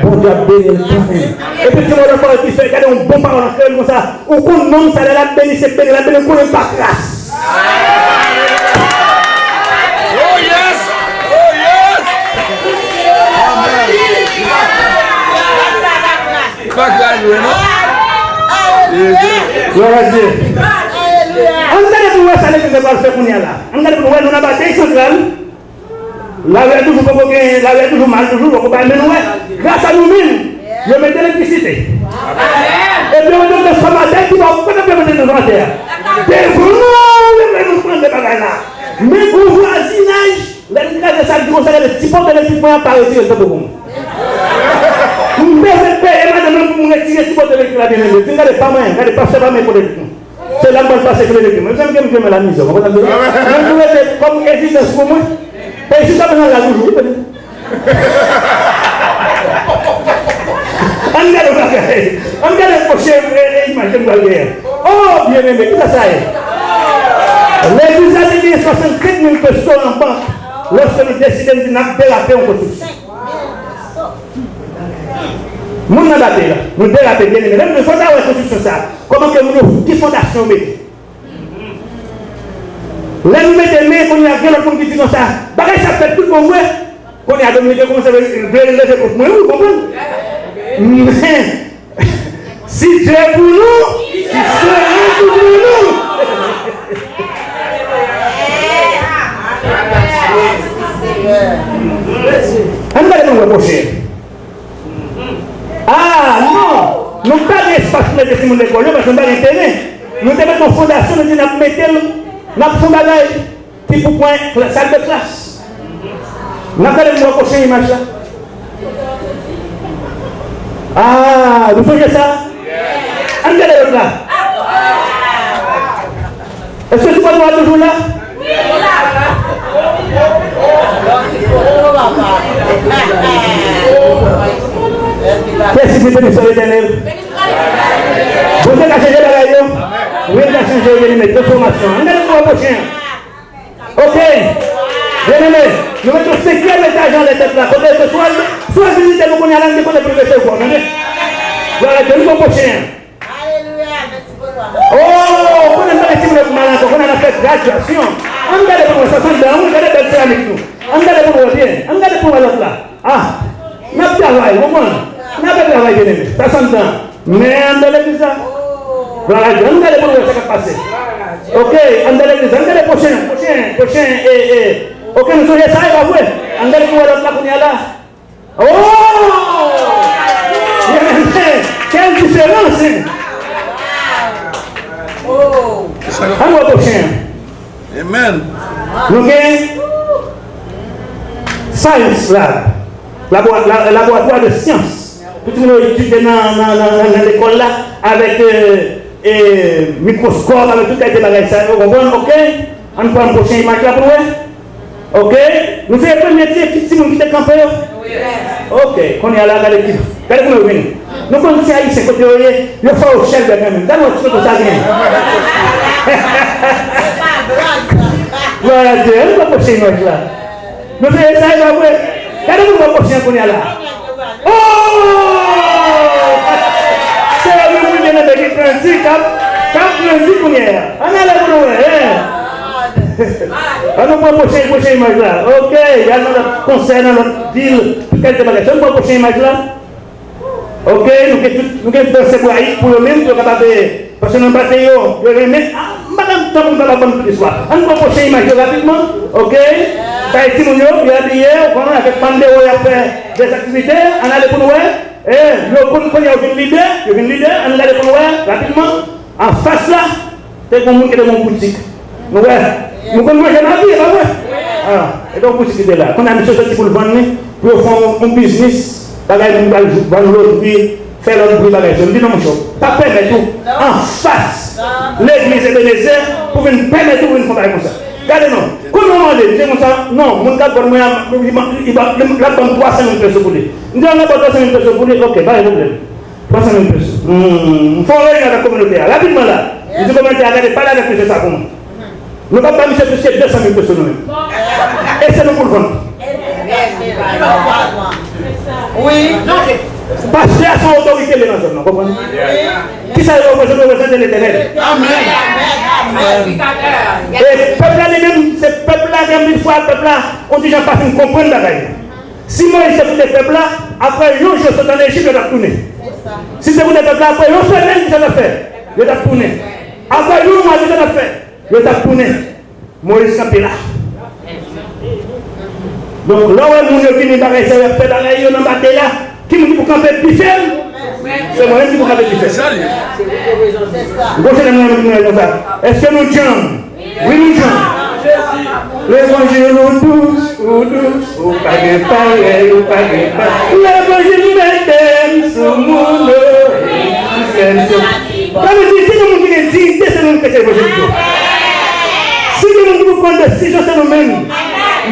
Bondye ap beni l kanmenm. Epi l di m yon lòt pawòl ki fè, gade yon bon pawòl an kreyòl konsa, ou konn nonm sa lè l ap beni, se beni l ap beni, ou konnen l pa kras. Oh yes! Oh yes! Amen. Pa kraze, non? Glwa a Dye. Ann gade pou nou wè sa legliz la pral fè kounye a la. Ann gade pou nou wè, nou nan Batèy Santral. Lari a toujou poko gen, lari a toujou mal toujou, poko bay, men nou wè, gras a nou menm, yo mete elektrisite. Epi yo mete transfòmatè ki pa w pa t ap mete transfòmatè a. Devan nou, yo mete nou pran de bagay la. Men gon vwazinaj, lè n kraze sa, l di konsa, gade, ti pòt elektrik mwen an pa retire l tankou pou mwen. M bezwen peye madanm nan pou m retire ti pòt elektrik la, byeneme. Di m gade pa mwen, gade pastè pa mwen pòt elektrik mwen. Se la m pral pase klere ke mwen. Mezanmi, ke m jwenn lamizè, w konprann sa m di la? Mwen tou rete kòm evidans pou mwen. E jis apre nan la toujou, wi, tande. Ann gade yon bagay. Ann gade pwochen, e, e, imaj ke m pral genyen. Oh, byeneme, kisa sa ye? Legliz la te gen swasannsenk mil peso nan bank lòske nou deside n di n ap derape yon konstriksyon. Moun nan Batèy la, nou derape, byeneme. Lè nou fò ta wè konstriksyon sa, kòman ke moun yo, ki fondasyon yo mete. Lè nou mete men, kounye a gen lòt moun ki di konsa, bagay sa fèt tout bon vre. Kounye a Dominiken kòmanse vle, vle leve kont mwen, wi, ou konprann? Men, si Dye pou nou, ki sera kont nou? Ann gade pou nou wè pwochen. Ah, non! Nou pa gen espas pou mete timoun lekòl yo, paske nou pa gen teren. Nou te met yon fondasyon, nou di n ap mete l, n ap fè yon bagay ki pou pran kla-, sal de klas. N ap gade pou nou wè pwochen imaj la. Ah, nou sonje sa? Ann gade lòt la. Èske ti pòt la toujou la? Kiyès ki beni sou Letènèl? Bondye ka chanje bagay yo. Wi, l ka chanje, byeneme, transfòmasyon. Ann gade pou wè pwochen an. Ok. Byeneme, nou met yon senkyèm etaj anlè tèt la. Kote ke swa, swa vizite nou kounye a la, n gen kote pou nou resevwa w, tande. Glwa a Dye, nou pran pwochen an. Oh, konnen m pa gen timoun yo k mal ankò, konnen n ap fè gradyasyon. Ann gade pou nou wè, sa sann dan, wi, gade bèl seramik nou. Ann gade pou nou wè byen, ann gade pou nou wè lòt la. Ah, n ap travay, ou konprann? N ap travay, byeneme. Sa sann dan. Men anndan legliz la. Glwa a Dye. Ann gade pou nou wè sa k ap pase. Ok, anndan legliz la. Ann gade pwochen, pwochen, pwochen, e, e. Ok, nou sonje sa, e pa vre? Ann gade pou nou wè lòt la kounye a la. Oh! Quelle différence, hein? Ann wè pwochen an. Amen. Nou gen science lab, labora-, la-, laboratwa de syans. Pou timoun yo etidye nan, nan, nan, nan, nan lekòl la avèk, e, e, mikwoskòp, avèk tout kalite bagay sa yo, konprann? Ok? Ann pran pwochen imaj la pou nou wè. Ok? Nou se premye ti ekip timoun ki te kanpe yo? Ok, kounye a la, gade ki, gade kouman yo vini. Nou konn ti Ayisyen kote yo ye, yo fè yo chèlbè kanmenm. Gade yon ti kote sa vini. Glwa a Dye, ann pran pwochen imaj la. Nou se sa, e pa vre? Gade pou nou wè pwochen an kounye a la. Oh! Se yo menm wi, byeneme, ki grandi, k ap, k ap grandi kounye a. Ann ale pou nou wè, hein? Ann nou pran pwochen, pwochen imaj la. Ok, y al nan lòt konsèy, nan lòt vil, tout kalite bagay. Ann pran pwochen imaj la. Ok, nou gen tout, nou gen dans ebrayik pou yo menm, pou yo kapab, eh, paske nan Batèy yo, yo renmen, ah, m pa gen tan pou m kapab ban nou tout istwa. Ann pran pwochen imaj yo rapidman, ok? Sa e timoun yo, yo abiye, ou konnen, avèk bandewo y ap fè dèzaktivite, ann ale pou nou wè. Eh, yo konn kounye a yo vin lidè, yo vin lidè, ann gade pou nou wè, rapidman. Anfas la, te gen yon moun ki te gen yon boutik. Nou wè, nou konn manje lavi, e pa vre? Ah, e gen yon boutik ki te la. Kounye a, misye soti pou l vann li, pou yo fè yon, yon biznis, bagay moun pral jou-, vann lotri, fè lòt bri, bagay sa. M di non, monchè, pa pèmèt ou, anfas legliz Ebenezè, pou vin pèmèt ou vin fè yon bagay konsa. Gade non. Kounye a mande, m te konsa, non, moun k ap vann mwen an, li, li, li, li, l ap ban m twa san mil peso pou li. M di, an, l ap ban twa san mil peso pou li, ok, pa gen pwoblèm. Twa san mil peso. Hmm, m fè yon reyinyon avèk kominote a. Rapidman la, m di kominote a, gade, pale avèk mesye sa pou mwen. Nou p ap ba misye plis ke de san mil peso nou menm. E se nou pou l vann. Wi. Pastè a se yon otorite li nan zòn nan, konprann? Kisa yo reprezante? Yo reprezante Letènèl. Amèn. E pèp la li menm, se pèp la, gen anpil fwa pèp la, on ti jan pa fin konprann bagay yo. Si Moyiz te koute pèp la, apre yon jou yo sot ann Ejip, yo t ap tounen. Si l te koute pèp la, apre yon semèn, kisa l t ap fè? Yo t ap tounen. Apre yon mwa, kisa l t ap fè? Yo t ap tounen. Moyiz kanpe la. Donk, lè w wè moun yo vini bagay sa yo, y ap fè bagay yo nan batèy la, ki moun ki pou kanpe pi fèm? Se mwen menm ki pou kanpe pi fèm. M gon chèlè mwen menm ki mwen konsa. Èske nou djanm? Wi, nou djanm. Levanjil ou dous, ou dous, ou pa gen parèy, ou pa gen pa. Levanjil mete m sou moun, o, m fè m sou. Sa vle di, si gen moun ki gen diyite, se nou menm ki chèche levanjil tou. Si gen moun ki pou pran desizyon, se nou menm.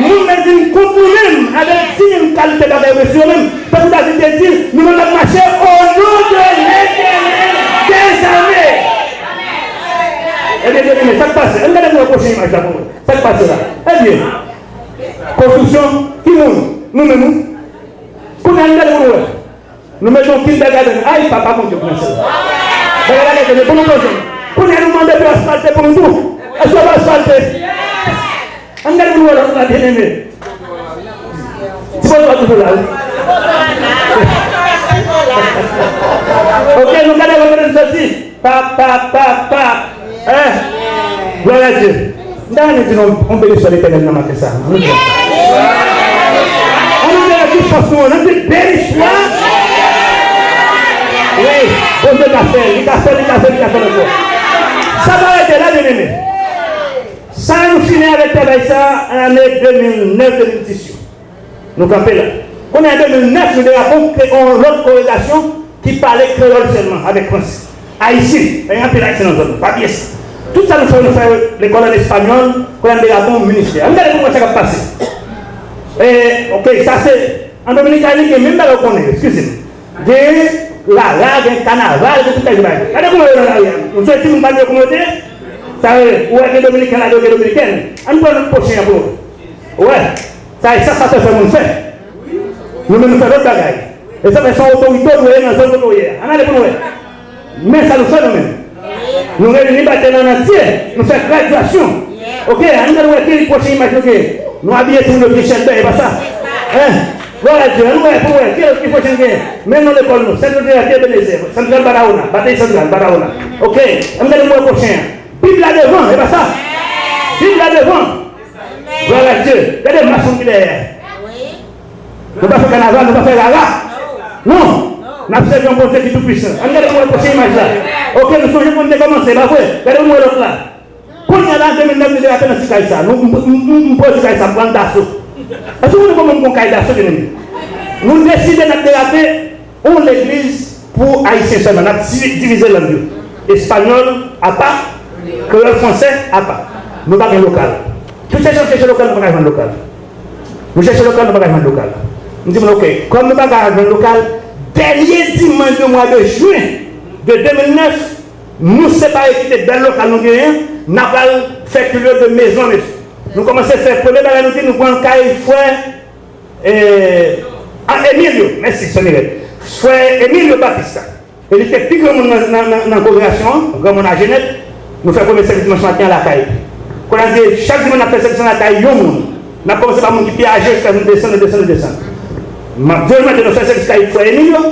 Moun nan di m konprann menm avèk ti menm kalite bagay yo sou yo menm. Tankou David te di, nou menm n ap mache au nom de l'Éternel des armées. Ebyen, byeneme, sa k pase? Ann gade pou wè pwochen imaj la pou mwen. Sa k pase la? Ebyen, konstriksyon, ki moun? Nou menm, wi. Kounye a, ann gade pou nou wè. Nou mete yon pil bagay ladan. Ay, papa Bondye, pou mwen sèl. Bagay la gate, men pou nou pran jwenn. Kounye a, nou mande pou yo asfalte pou nou tou. Èske yo va asfalte? Ann gade pou nou wè lòt la, byeneme. Ti bòdwa toujou la, wi. Ok, nou gade lòt kote n soti. Pa, pa, pa, pa. Hein? Glwa a Dye. M ta renmen di nou yon benediksyon Letènèl nan maten sa. Ann nou di, ann nou di, ann nou di, ki fòs nou an, ann di, benediksyon. Wi, Bondye ka fè, li ka fè, li ka fè, li ka fè ankò. Sa pa rete la, byeneme. Sa nou fini avèk travay sa, ane de mil nèf, de mil dis yo. Nou kanpe la. Kounye a, de mil nèf, nou derape, yon lòt kongregasyon ki pale kreyòl sèlman, avèk fransè. Ayisyen, pa gen anpil Ayisyen nan zòn nan, pa bliye sa. Tout sa nou fè, nou fè lekòl an espanyòl, kounye a, nou derape yon ministè. Ann gade pou nou wè sa k ap pase. E, ok, sa se, an Dominikani, gen menm bagay ou konnen, eskize m. Gen rara, gen kanaval, gen tout kalite bagay. Gade kouman yo nan lari a. Nou soti moun pa di yo kouman yo te ye. Sa vle, ou wè gen dominiken ladan yo, gen dominikèn. Ann pran lòt pwochen an pou nou. Ou wè. Sa e sa sa te fè moun fè. Nou menm nou fè lòt bagay. E sa fè se yon otorite ou dwe ye nan zòn kote ou ye a. Ann ale pou nou wè. Men sa nou fè nou menm. Nou reyini batèy la an antye. Nou fè gradyasyon. Ok, ann gade wè ki pwochen imaj nou gen. Nou abiye timoun yo pye chèlbè, e pa sa? Hein? Glwa a Dye, ann wè pou wè ki, ki pwochen gen. Men non lekòl nou, Sent Andreas de Ebenezer, Santral Barahona, Batèy Santral Barahona. Ok, ann gade pou wè pwochen an. Bib la devan, e pa sa? Bib la devan. Glwa a Dye. Gade mach moun ki dèyè. Nou pa fè kanaval, nou pa fè rara. Non. N ap sèvi yon Bondye ki toupwisan. Ann gade pou wè pwochen imaj la. Ok, nou sonje pou n te kòmanse, pa vre? Gade pou nou wè lòt la. Kounye a la, de mil nèf, nou derape nan ti kay sa. Nou, m, m, m, m pran ti kay sa, m pran l daso. Èske w konnen kòman m pran kay daso, byeneme? Nou deside n ap derape yon legliz pou Ayisyen sèlman. N ap di-, divize lang yo. Espanyòl apa, kreyòl fransè apa. Nou pa gen lokal. Tout chèche, chèche lokal, nou pa ka jwenn lokal. Nou chèche lokal, nou pa ka jwenn lokal. M di moun, ok, kòm nou pa ka jwenn lokal, dènye dimanch de mwa de jen de de mil nèf, nou separe kite bèl lokal nou genyen, n a pral fè kilt de mezon an mezon. Nou kòmanse fè, premye bagay nou di, nou pran kay frè, eh, a, Emilio, mèsi, Sonirèt. Frè Emilio Batista. E li te pi granmoun nan, nan, nan, nan kongregasyon an, granmoun aje nèt. Nou fè premye sèvis dimanch maten an lakay li. Kounye a, n di, chak dimanch n ap fè sèvis lan lakay yon moun. N ap kòmanse pa moun ki pi aje jiska nou desann, nou desann, nou desann. M ap di w, maten, nou fè sèvis kay frè Emilio.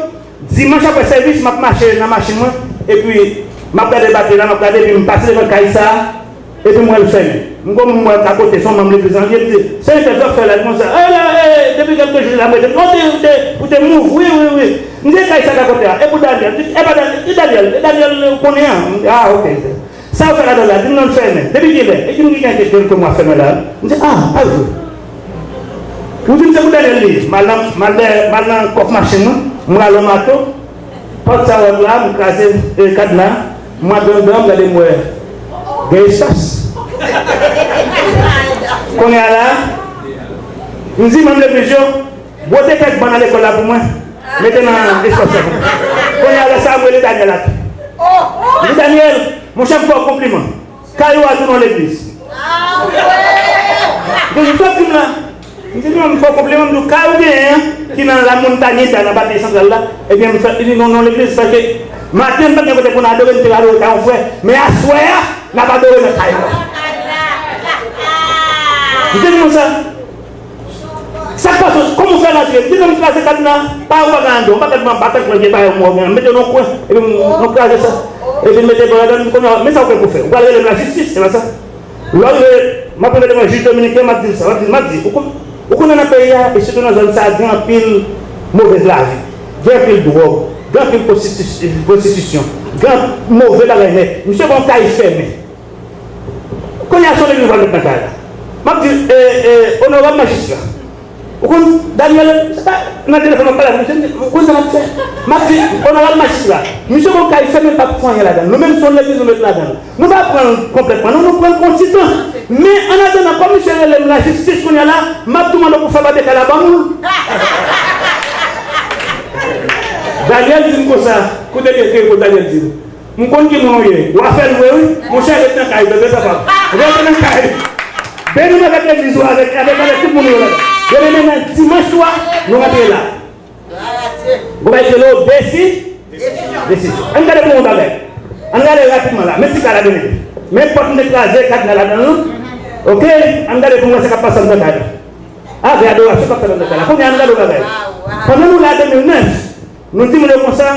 Dimanch apre sèvis, m ap mache nan machin mwen, epi m ap gade batri la, m ap gade, epi m pase devan kay sa a, epi m wè l fèmen. M gon moun m wè akote, se yon manm legliz lan li ye, m di, "Senyè, kisa w ap fè la?" Li konsa, "E la, e, depi kèlke jou la, m rete." "Non, te, ou te, ou te move, wi, wi, wi." M di, "E kay sa k akote a? E pou Daniel?" M di, "E pa Daniel, e Daniel, e Daniel, ou konnen an?" M di, "Ah, ok." "Sa w fè ladan la?" Di m, "Non, l fèmen." "Depi kilè?" "E ki moun ki gen kèk kèk mwa fèmen la?" M di, "Ah, pa vre." M di, "M se pou Daniel li ye." M al nan, m al dèyè, m al nan kòf machin mwen, m rale yon mato, pòt sa w ap la, m kraze, e, kadna, m antre anndan, m gade, m wè gen espas. Kounye a la, m di manm legliz yo, bwote kèk ban nan lekòl la pou mwen, mete nan espas la pou mwen. Kounye a la, sa m rele Daniel ap. M di, Daniel, monchè, m fè w konpliman. Kay ou a tounen yon legliz. Donk, m sot di m la. M di, non, m fè w konpliman, m di w, kay ou genyen an, ki nan La Montagnita, nan Batey Santral la, ebyen, m fè, li di, non, non, legliz, paske maten, m pa t gen kote pou n adore, m te adore kay yon frè, men aswè a, n ap adore nan kay ou. M te di konsa, sa k pase, kòman w fè rantre? M di, non, m kraze kad la, pa ou pa gen andedan, ou pa t pran batak mwen, gen bagay mwen, mete nan yon kwen, epi m, m kraze sa, epi m mete bagay ladan, m konnen, men sa ou gen pou fè, ou pral rele m lajistis, se pa sa? Lè w rive, m ap rive devan jij dominiken, m ap di l sa, m ap di l, m ap di, ou konn, ou konnen nan peyi a, e sitou nan zòn sa a, gen anpil movèz lavi, gen anpil dwòg, gen anpil pwostiti-, pwostitisyon, gen move bagay nèt. Misye gon kay fèmen. Kounye a, se yon legliz m pral met nan kay la. M ap di, e, e, onorab majistra, ou konn, Daniel, se pa nan telefòn m ap pale avè misye, m di, ou konn sa m ap fè? M ap di, onorab majistra, misye gon kay fèmen, l p ap fè anyen ladan l. Nou menm, se yon legliz nou met ladan l. Nou pa pran l konplètman, non, nou pran l pou yon ti tan. Men, annatandan, kòm misye rele m lajistis kounye a la, m ap tou mande w pou fè papye kay la ban m. Daniel di m konsa, koute byen, kote Daniel di m. M konn ki moun ou ye. W a fè l vre, wi. Monchè, ret nan kay, tande papa. Rete nan kay. Beni m avèk legliz ou, avèk, avèk, avèk tout moun ou ye la. Beni m nan dimanch swa, nou rantre la. Gon bagay ki rele desi-, desizyon. Ann gade pou yon bagay. Ann gade rapidman la. Men ti kay la, beni. Men pòt m te kraze, kad la ladan l. Oke? Ann gade pou m wè sa k ap pase anndan kay la. A, gen adorasyon k ap fèt anndan kay la. Kounye a, ann gade yon bagay. Pandan nou la de mil nèf, nou di moun yo konsa,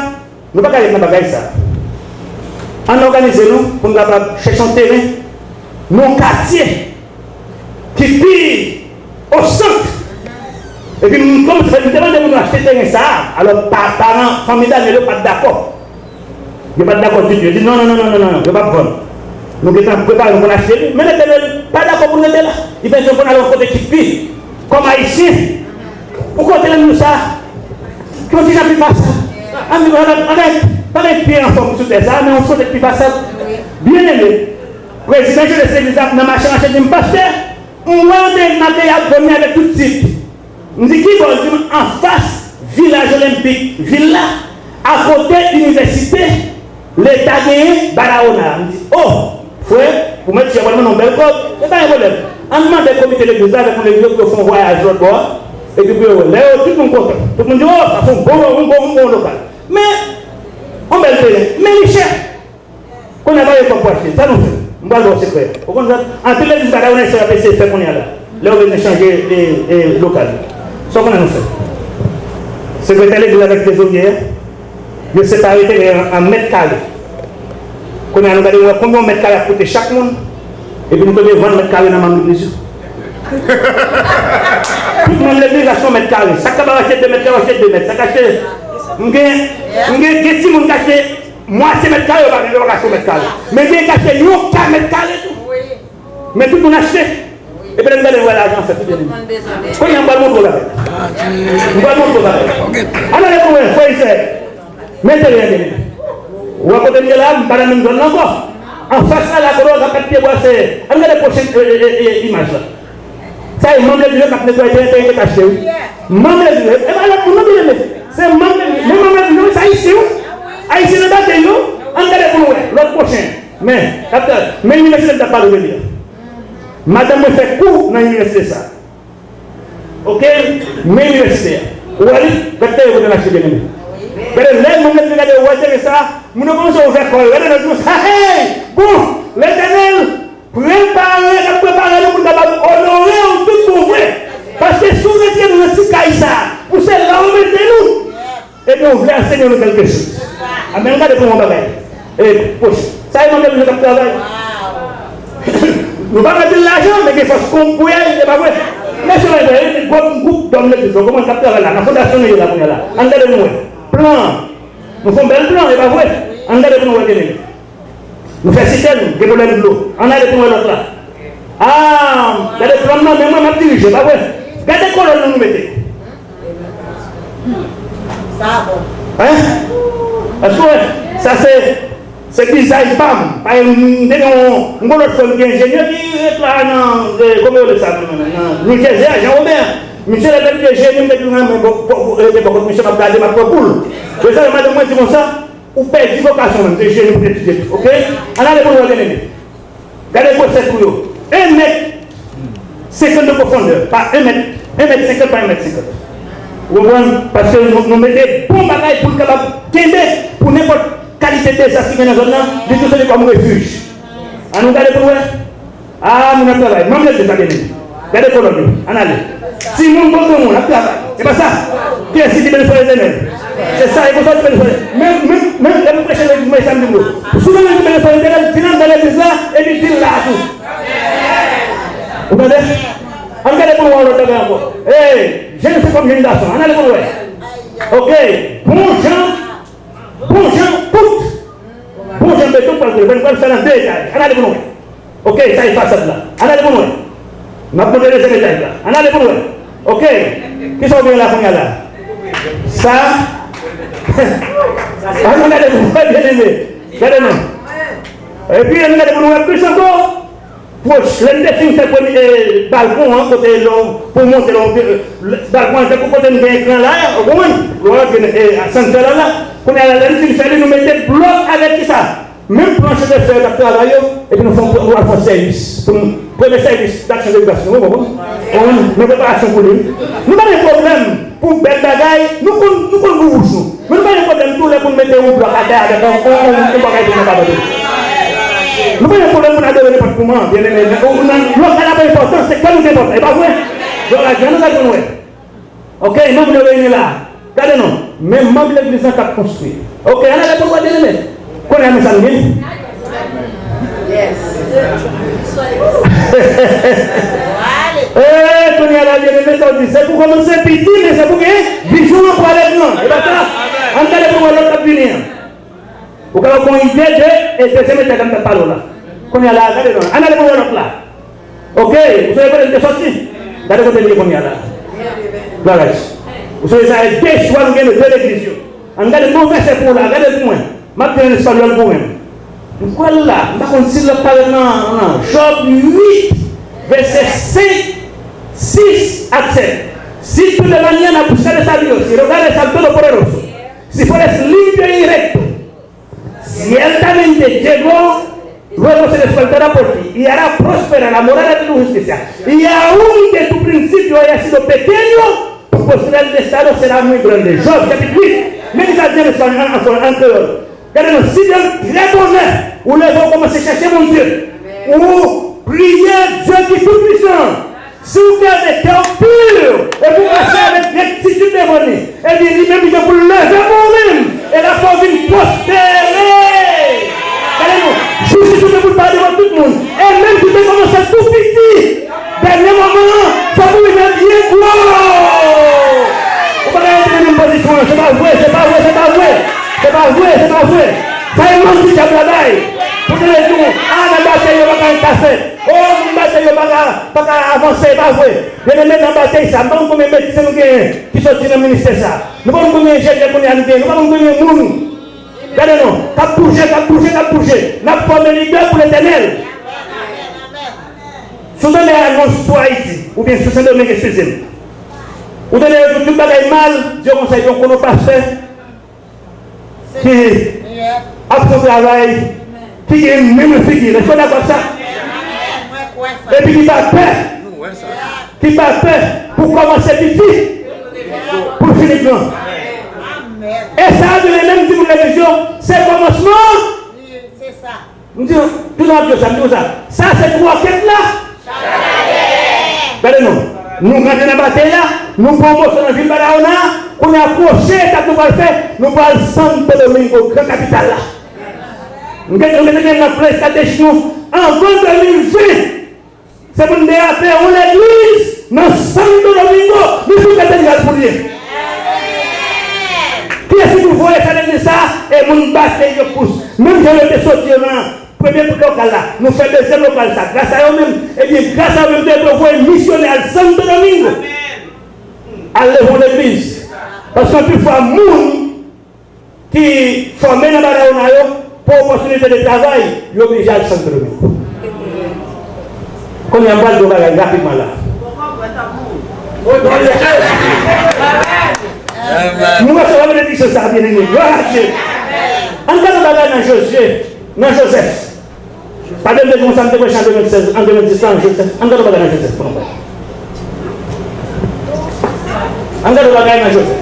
nou pa ka ret nan bagay sa. Ann òganize nou pou n kapab chèche yon teren nan yon katye ki pi o sant. Epi m kòmanse fè, m te mande moun yo achte teren sa a. Alò, pa, paran, fanmi Daniel yo pa t dakò. Yo pa t dakò ditou. Yo di, non, non, non, yo p ap vann. Nou gentan prepare nou pou n achte li. Men Letènèl pa dakò pou n rete la. Li bezwen pou n al yon kote ki pi, kòm Ayisyen. Ou kote lè nou sa? Ki yon ti jan pi pasab. Ann di, pa gen, pa gen pye anfòm sou tè sa, men yon kote pi pasab. Byeneme, prezidan jenès legliz la nan mache, mache di m, pastè, m wè yon teren nan peyi ap vann li avèk tout tit. M di, kibò? Li di m, anfas Vilaj Olenpik vil la, akote inivèsite Leta genyen Barahona a. M di, o, frè, ou mèt si yo pral ban nou yon bèl kòb, men pa gen pwoblèm. Ann mande komite legliz la avèk moun legliz yo pou yo fè yon vwayaj lòt bò a, epi pou yo wè. Lè yo, tout moun kontan. Tout moun di, o, sa se yon bon, yon bon, yon bon lokal. Men, yon bèl teren, men li chè. Kounye a, pa gen kòb pou achte. Sa nou fè? M pral ba w sekrè. Ou konn sa? Anpil legliz bagay, ou nan sa y ap eseye fè kounye a la. Lè yo bezwen chanje, e, e, lokal. Sa w konnen nou fè? Sekretè legliz avèk trezorye a, yo separe teren an an mèt kare. Kounye a, nou gade, nou wè konbyen yon mèt kare ap koute chak moun, epi nou tonbe vann mèt kare nan manm legliz yo. Tout manm legliz achte yon mèt kare. Sa k kapab achte de mèt kare, achte de mèt. Sa k achte, m gen, m gen, gen timoun k achte mwatye mèt kare, yo pa, yo pa ka achte yon mèt kare. Men gen ki achte yon ka mèt kare tou. Men tout moun achte. Epi lè n gade, n wè lajan fèt, tout byen. Kounye a, m pral montre w bagay. M pral montre w bagay. Ann ale pou mwen, frè Izrayèl. Men teren an gen. Ou wè kote m ye la, m pa nan menm zòn nan ankò. Anfas la, la, kote w ap gade pyebwa, se, ann gade pwochen, e, e, e, e, imaj la. Sa e manm legliz yo k ap netwaye teren, teren ki te achte, wi. Manm legliz yo. E pa lòt moun non, byeneme. Se manm legliz. Men manm legliz yo, se Ayisyen, wi. Ayisyen nan batèy yo. Ann gade pou nou wè. Lòt pwochen. Men, kapitèn, men inivèsite m t ap pale de li a. Madanm mwen fè kou nan inivèsite sa. Oke? Men inivèsite a. Ou wè li? Gade teren kote l achte, byeneme. Gade, lè manm legliz yo gade, ou wè teren sa, moun yo kòmanse ouvè kò yo. Gade, yo di konsa, hey! Bon, Letènèl, prepare, n ap prepare nou pou n kapab onore w tout bon vre. Paske si w retire nou nan ti kay sa a, pou se la w mete nou, ebyen, w vle ansenye nou kèlke choz. Amèn. Gade pou yon bagay. E, poch. Sa e manm legliz yo k ap travay. Nou pa mete lajan, men gen fòs konm pou y ale, e pa vre? Men se yon bagay, e, gwoup, gwoup dòm legliz yo, kòman k ap travay la? Nan fondasyon nou ye la kounye a la. Ann gade nou wè. Plan. Nou fè yon bèl plan, e pa vre? Ann gade pou nou wè, byeneme. Nou fè sitèn, gen pwoblèm dlo. Ann ale pou nou wè lòt la. A, gade plan nan, men mwen, m ap dirije, pa vre? Gade kolòn nou, nou mete. Sa bon. Hein? Èske w wè? Sa se Se bizay pa m. Paske m te gen yon, yon lòt frè m ki enjenyè ki ret la nan, e, kòman yo rele sa, nan, nan, nan New Jersey a, Jean Robert. Misye la te vin jeni m depi nan men, bon, bon, bon, e, bon, misye m ap gade, m ap pran poul. Yo sa, madanm mwen di konsa, ou pèdi vokasyon w menm, se jeni pou w te etidye tou, oke? Ann ale pou nou wè, byeneme. Gade gwosè twou yo. En mèt senkant de pwofondè, pa en mèt, en mèt senkant pa en mèt senkant. Ou konprann? Paske nou, nou mete bon bagay pou l kapab kenbe pou nenpòt kalite dezas ki gen nan zòn nan, li tou sèvi kòm refij. Ann nou gade pou nou wè. Ah, moun ap travay. Manm legliz la, byeneme. Gade kolòn yo. Ann ale. Timoun, bon granmoun ap travay. E pa sa? Kiyès ki di benediksyon Letènèl? Se sa, e konsa w di benediksyon Letènèl. Men, men, men, lè m preche legliz mwen, sa m di m yo. Si w bezwen di benediksyon Letènèl, di l anndan legliz la, epi di l la a tou. Ou tande? Ann gade pou nou wè yon lòt bagay ankò. Hey, jèn fi kòm jèn gason. Ann ale pou nou wè. Oke. Bon jan, bon jan, tout. Bon jan beton pral koule. Mwen pral fè nan de etaj. Ann ale pou nou wè. Oke, sa e fasad la. Ann ale pou nou wè. M ap monte dezyèm etaj la. Ann ale pou nou wè. Oke. Kisa w gen la kounye a la? Sa. Ann gade pou nou wè, byeneme. Gade non. Epi ann gade pou nou wè plis ankò. Pwòch, lè n te fin fè premye, e, balkon an, kote lè w, pou w monte lè w, e, balkon an, tankou kote n gen ekran la, ou konprann? Lè w gen, e, santrè la la. Kounye a la, lè n fin fè li, nou mete blòk avèk kisa? Menm planche de fè yo t ap travay yo, epi nou fè, nou al fè yon sèvis. Pou nou, premye sèvis d'action de grâce, nou konprann? Konprann? Men preparasyon pou li. Nou pa gen pwoblèm pou bèl bagay, nou konn, nou konn gou wouj nou. Men nou pa gen pwoblèm tou lè pou n mete yon blòk atè avèk yon, yon, yon, yon bagay pou nou pa abandone. Nou pa gen pwoblèm pou n adore nenpòt kouman, byeneme. Ou nan lokal la pa enpòtan, se kè nou ki enpòtan, e pa vre? Glwa a Dye, ann gade pou nou wè. Oke, manm yo reyini la. Gade non, men manm legliz lan k ap konstwi. Oke, ann ale pou nou wè, byeneme. Kounye a, men sa m gen. Ee, kounye a la, byeneme, sa w di, se pou kòmanse piti, men se pou gen vizyon an pou ale gran. E pa sa? Ann gade pou nou wè lòt k ap vini an. Ou kapab gen yon ide de, e, dezyèm etap m t ap pale w la. Kounye a la, gade non. Ann ale pou wè lòt la. Oke, ou sonje kote m te sòti? Gade kote m ye kounye a la. Bagay. Ou sonje sa e de chwa nou gen de legliz yo. Ann gade bon vèsè pou w la, gade l pou mwen. M ap di l an espanyòl pou mwen. M kwè l la, m pa konn si l ap parèt nan, nan Jòb uit, vèsè senk, sis ak sèt. Si de todas maneras na busca de esa Dios, y rogar al Todopoderoso, si fueres limpio y recto, ciertamente Jehová luego se despertará por ti, y hará próspera la morada de tu justicia, y aunque tu principio haya sido pequeño, tu posteridad será muy grande. Jòb, chapit uit, men sa di an, an, an, an kreyòl. Gade non, si de trè bonè, ou leve, ou kòmanse chèche Bondye, ou priye Dye ki tou pwisan, si w gade kè w pi, epi w mache avèk rektitid devan li, ebyen, li menm li gen pou l leve pou ou menm, e l ap fè w vin pwospere. Gade non, jistis ou gen pou l parèt devan tout moun, e menm si w te kòmanse tou piti, dènye moman an, fòk ou rive byen gwo. Ou pa ka rete nan menm pozisyon an, se pa vre, se pa vre, se pa vre. Se pa vre, se pa vre. Sa e manti dyab la bay. Pou te di w, a, nan batèy yo pa ka anyen ka fèt. O, moun batèy yo pa ka, pa ka avanse, e pa vre. Byeneme, nan batèy sa, m pa konn konbyen medsen nou genyen ki soti nan ministè sa. Nou pa konn konbyen enjenyè kounye a nou genyen, nou pa konn konbyen moun. Gade non, k ap bouje, k ap bouje, k ap bouje. N ap fòme lidè pou Letènèl. Si w tande anons sou Ayiti, oubyen sou Sendomeng, eskize m, ou tande yo di tout bagay mal, di yo konsa, yo konnen pastè ki ap fè yon travay, ki gen menm figi. Èske w dakò ak sa? Epi ki pa pè, ki pa pè pou kòmanse piti, pou l fini gran. E sa a, li menm di moun legliz yo, se kòmansman. M di, tout ap di sa, m di sa. Sa se twòkèt la. Gade non. Nou rantre nan batèy la, nou pran moso nan vil Barahona, kounye a pwochen etap nou pral fè, nou pral Santo Domingo, gran kapital la. Nou gen, nou gen nan plan estratejik nou, anvan de mil ven, se pou n derape yon legliz nan Santo Domingo, nou tout katedral pou l ye. Kiyès ki pou voye fè legliz sa? E moun batèy yo pous. Menm jan yo te soti yo nan premye lokal la, nou fè dezyèm lokal sa, gras a yo menm, ebyen, gras a yo menm, yo te voye misyonè al Santo Domingo, al leve yon legliz. Paske anpil fwa, moun ki fòme nan Barahona yo, opòtinite de travay, yo oblije al Santo Domingo. Kounye a, m pral di yon bagay rapidman la. Nou resevwa benediksyon sa, byeneme. Glwa a Dye. Ann gade yon bagay nan Jozye, nan Jozèf. Paske m te di konsa, m te preche an de mil sèz, an de mil dis la, Jozèf. Ann gade yon bagay nan Jozèf pou nou wè. Ann gade yon bagay nan Jozèf.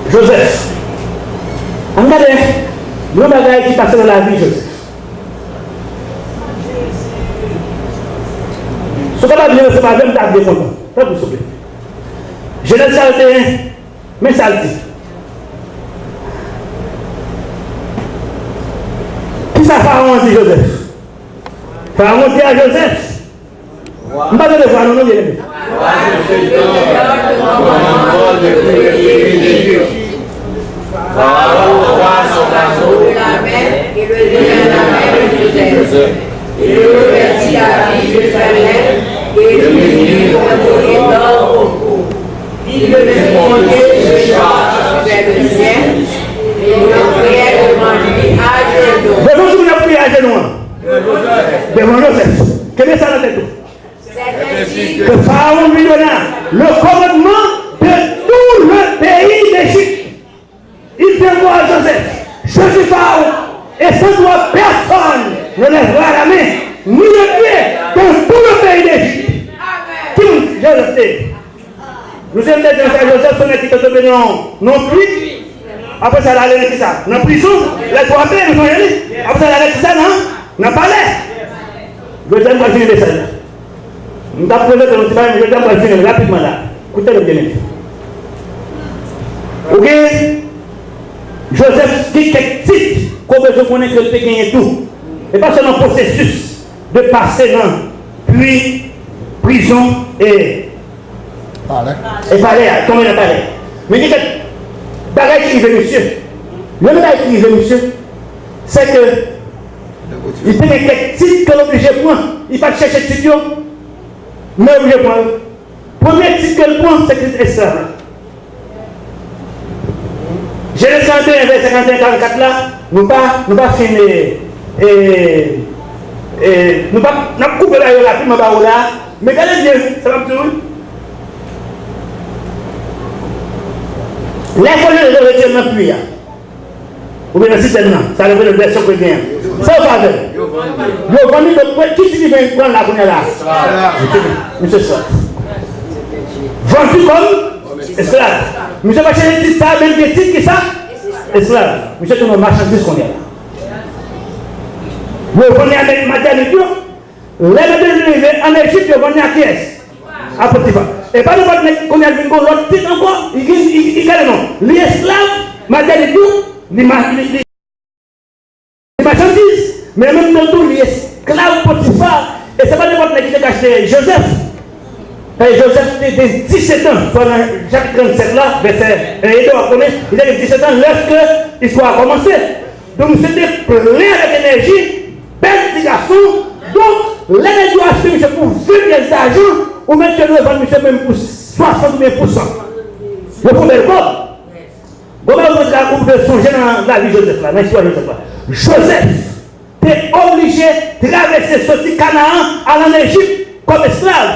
Jozèf. Ann gade yon bagay ki pase nan lavi Jozèf. Si w kapab li ansanm avè m, m ta byen kontan. Tanpri, souple. Jenèz karant e en, men sa l di. Kisa Farawon di Jozèf? Farawon di a Jozèf, m pa tande vwa nou, non, byeneme. Pharaon envoya son bateau et le lendemain Joseph, et le revertit à Jérusalem, et le mit en dehors au cour. Dit le Seigneur, je cherche vers le ciel, et la prière devant lui à genoux. Devan moun yo priye ajenou an. Devan Jozèf. Kenbe sa nan tèt ou. Que Pharaon lui donna le commandement de tout le pays d'Égypte. Il dit encore à Joseph, je suis Pharaon, et sans toi personne ne lèvera la main, ni le pied, dans tout le pays d'Égypte. Ki moun Jozèf te ye? Nou se m te di sa, Jozèf se nèg ki te tonbe nan, nan pli. Apre sa, l ale nan kisa? Nan prizon. Lè twa pe, nou sonje li. Apre sa, l ale nan kisa? Nan, nan palè. Jodi a, m pral fini mesaj la. M t ap prezante yon ti bagay, men jodi a, m pral fini l rapidman la. Koute m byen. Ou gen Jozèf, gen kèk tit ke w bezwen konnen ke l te genyen tou. E pa sèlman pwosesis de pase nan pli, prizon e palè. E palè a, tonbe nan palè. Men gen kèk bagay ki rive misye. Youn nan bagay ki rive misye, se ke li te gen kèk tit ke l oblije pran. Li pa t chèche tit yo, men l oblije pran yo. Premye tit ke l pran, se tit esklav la. Jenèz karant e en, vèsè karant e en, karannkat la, nou pa, nou pa fin, e, e, e, nou pa, n ap koupe la yo rapidman ba ou la, men gade byen sa m ap di w wi. Lè fò Jozèf retire l nan pli a, oubyen nan sitèn nan, sa reprezante vèsyon kretyen an. Sa yo fè avè l? Yo vann li, donk, ki tit li pran la kounye a la? Misye esklav. Vann li kòm esklav. Misye pa chèche tit sa, men l gen tit kisa? Esklav. Misye tounen yon machandiz kounye a la. Yo vann li avèk Madyanit yo. Lè Madyanit yo rive ann Ejip, yo vann li a kiyès? A Potifa. E pa nenpòt nèg kounye a l vin gon lòt tit ankò. Li gen, li, li gade non. Li esklav Madyanit yo, li ma-, li, li machandiz, men an menm tan tou, li esklav Potifa. E se pa nenpòt nèg ki te ka achte Jozèf. Paske Jozèf te gen disèt an, swa nan chapit trannsèt la, vèsè en e de, w ap konnen, li te gen disèt an lèske istwa a kòmanse. Donk, misye te plen avèk enèji, bèl ti gason. Donk, lè nèg yo achte misye pou ven pyès dajan, ou mèt yo dwe vann misye menm pou swasant oubyen pou san. Yo fè yon bèl kòb. Bon, men ou dwe, ou dwe sonje nan lavi Jozèf la, nan istwa Jozèf la. Jozèf te oblije travèse soti Kanaan al ann Ejip kòm esklav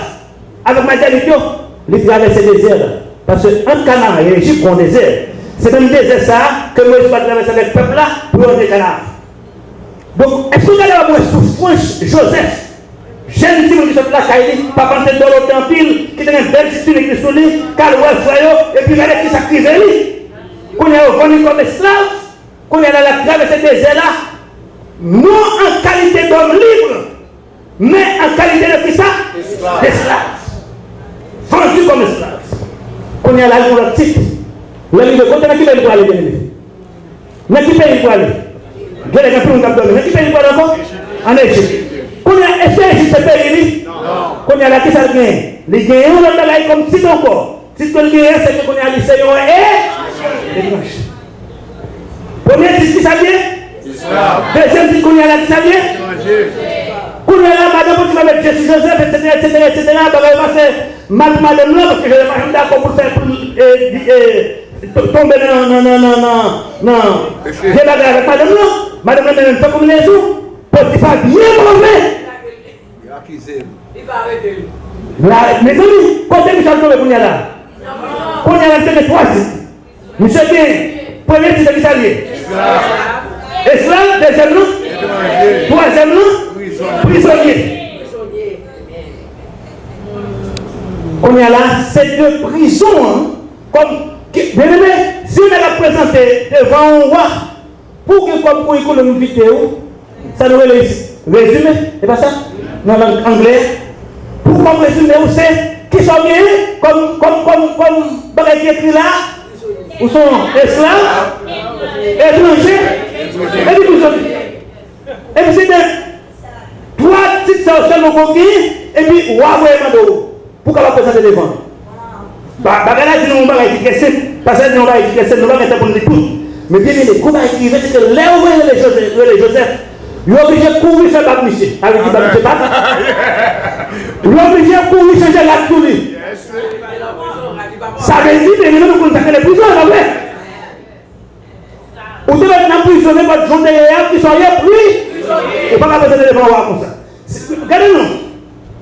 avèk Madyanit yo. Li travèse dezè la. Paske ant Kanaan e Ejip, gon dezè. Se menm dezè sa a ke Moyiz pral travèse avèk pèp la pou yo antre Kanaan. Donk, èske w gade w ap wè soufrans Jozèf? Jèn timoun ki sot lakay li, papa l te dòlote anpil, ki te gen bèl ti tinik li sou li, k al wè frè yo, epi gade kisa k rive li. Kounye a, yo vann li kòm esklav, kounye a la, l ap travèse dezè la, non an kalite dòm lib, men an kalite de kisa? Esklav. Esklav. Vann li kòm esklav. Kounye a la, l gon lòt tit. Lè l rive kote, nan ki peyi l prale, byeneme? Nan ki peyi l prale? Genlè gen anpil moun k ap dòmi. Nan ki peyi l prale ankò? Ann Ejip. Kounye a, èske Ejip se peyi li? Kounye a la, kisa l genyen? Li genyen yon lòt bagay kòm tit ankò. Tit ke l genyen, se ke kounye a, li se yon e-, etranje. Premye tit, kisa l ye? Esklav. Dezyèm tit, kounye a la, kisa l ye? Etranje. Kounye a la, madanm Potifa met je sou Jozèf, etsetera, etsetera, etsetera, bagay yo pase. mal pou madanm lan, paske Jozèf pa janm dakò pou l fè, pou l, e, di, e, to-, tonbe nan, nan, nan, nan, nan, nan vye bagay avèk madanm lan. Madanm lan menm fè konbinezon, Potifa byen move. Yo akize l. La, mezanmi, kote misye al tonbe kounye a la? Kounye a la, misye gen twa tit. Misye gen premye tit, ki sa l ye? Esklav. Esklav, dezyèm nan? Etranje. Twazyèm nan? Prizonye. Prizonye. Kounye a la, se de prizon an, kòm, byeneme, si yon nèg ap prezante devan yon wa, pou w gen kòm curriculum vitae ou, sa nou rele isit rezime, e pa sa? Nan lang anglè, pou kòm rezime ou se, kisa w genyen kòm, kòm, kòm, kòm bagay ki ekri la, ou se yon esklav, etranje, epi prizonye. Epi se de twa tit sa yo sèlman pou w genyen, epi wa voye mande w pou w kapab prezante devan. Ba-, bagay la di nou yon bagay ki trè senp. Pastè di yon bagay ki trè senp, nou pa gen tan pou n li tout. Men byeneme, gon bagay ki rive, se ke lè yo voye rele Jozèf, rele Jozèf, yo oblije kouri fè bab misye. Sa vle di bab misye bab. Yo oblije kouri chanje rad sou li. Sa vle di, byeneme, nou konn sa k rele prizon, pa vre? Ou te mèt nan prizon, nenpòt jan w te ye a, kisa w ye, pri-, ou pa ka prezante devan wa konsa. Si, gade non,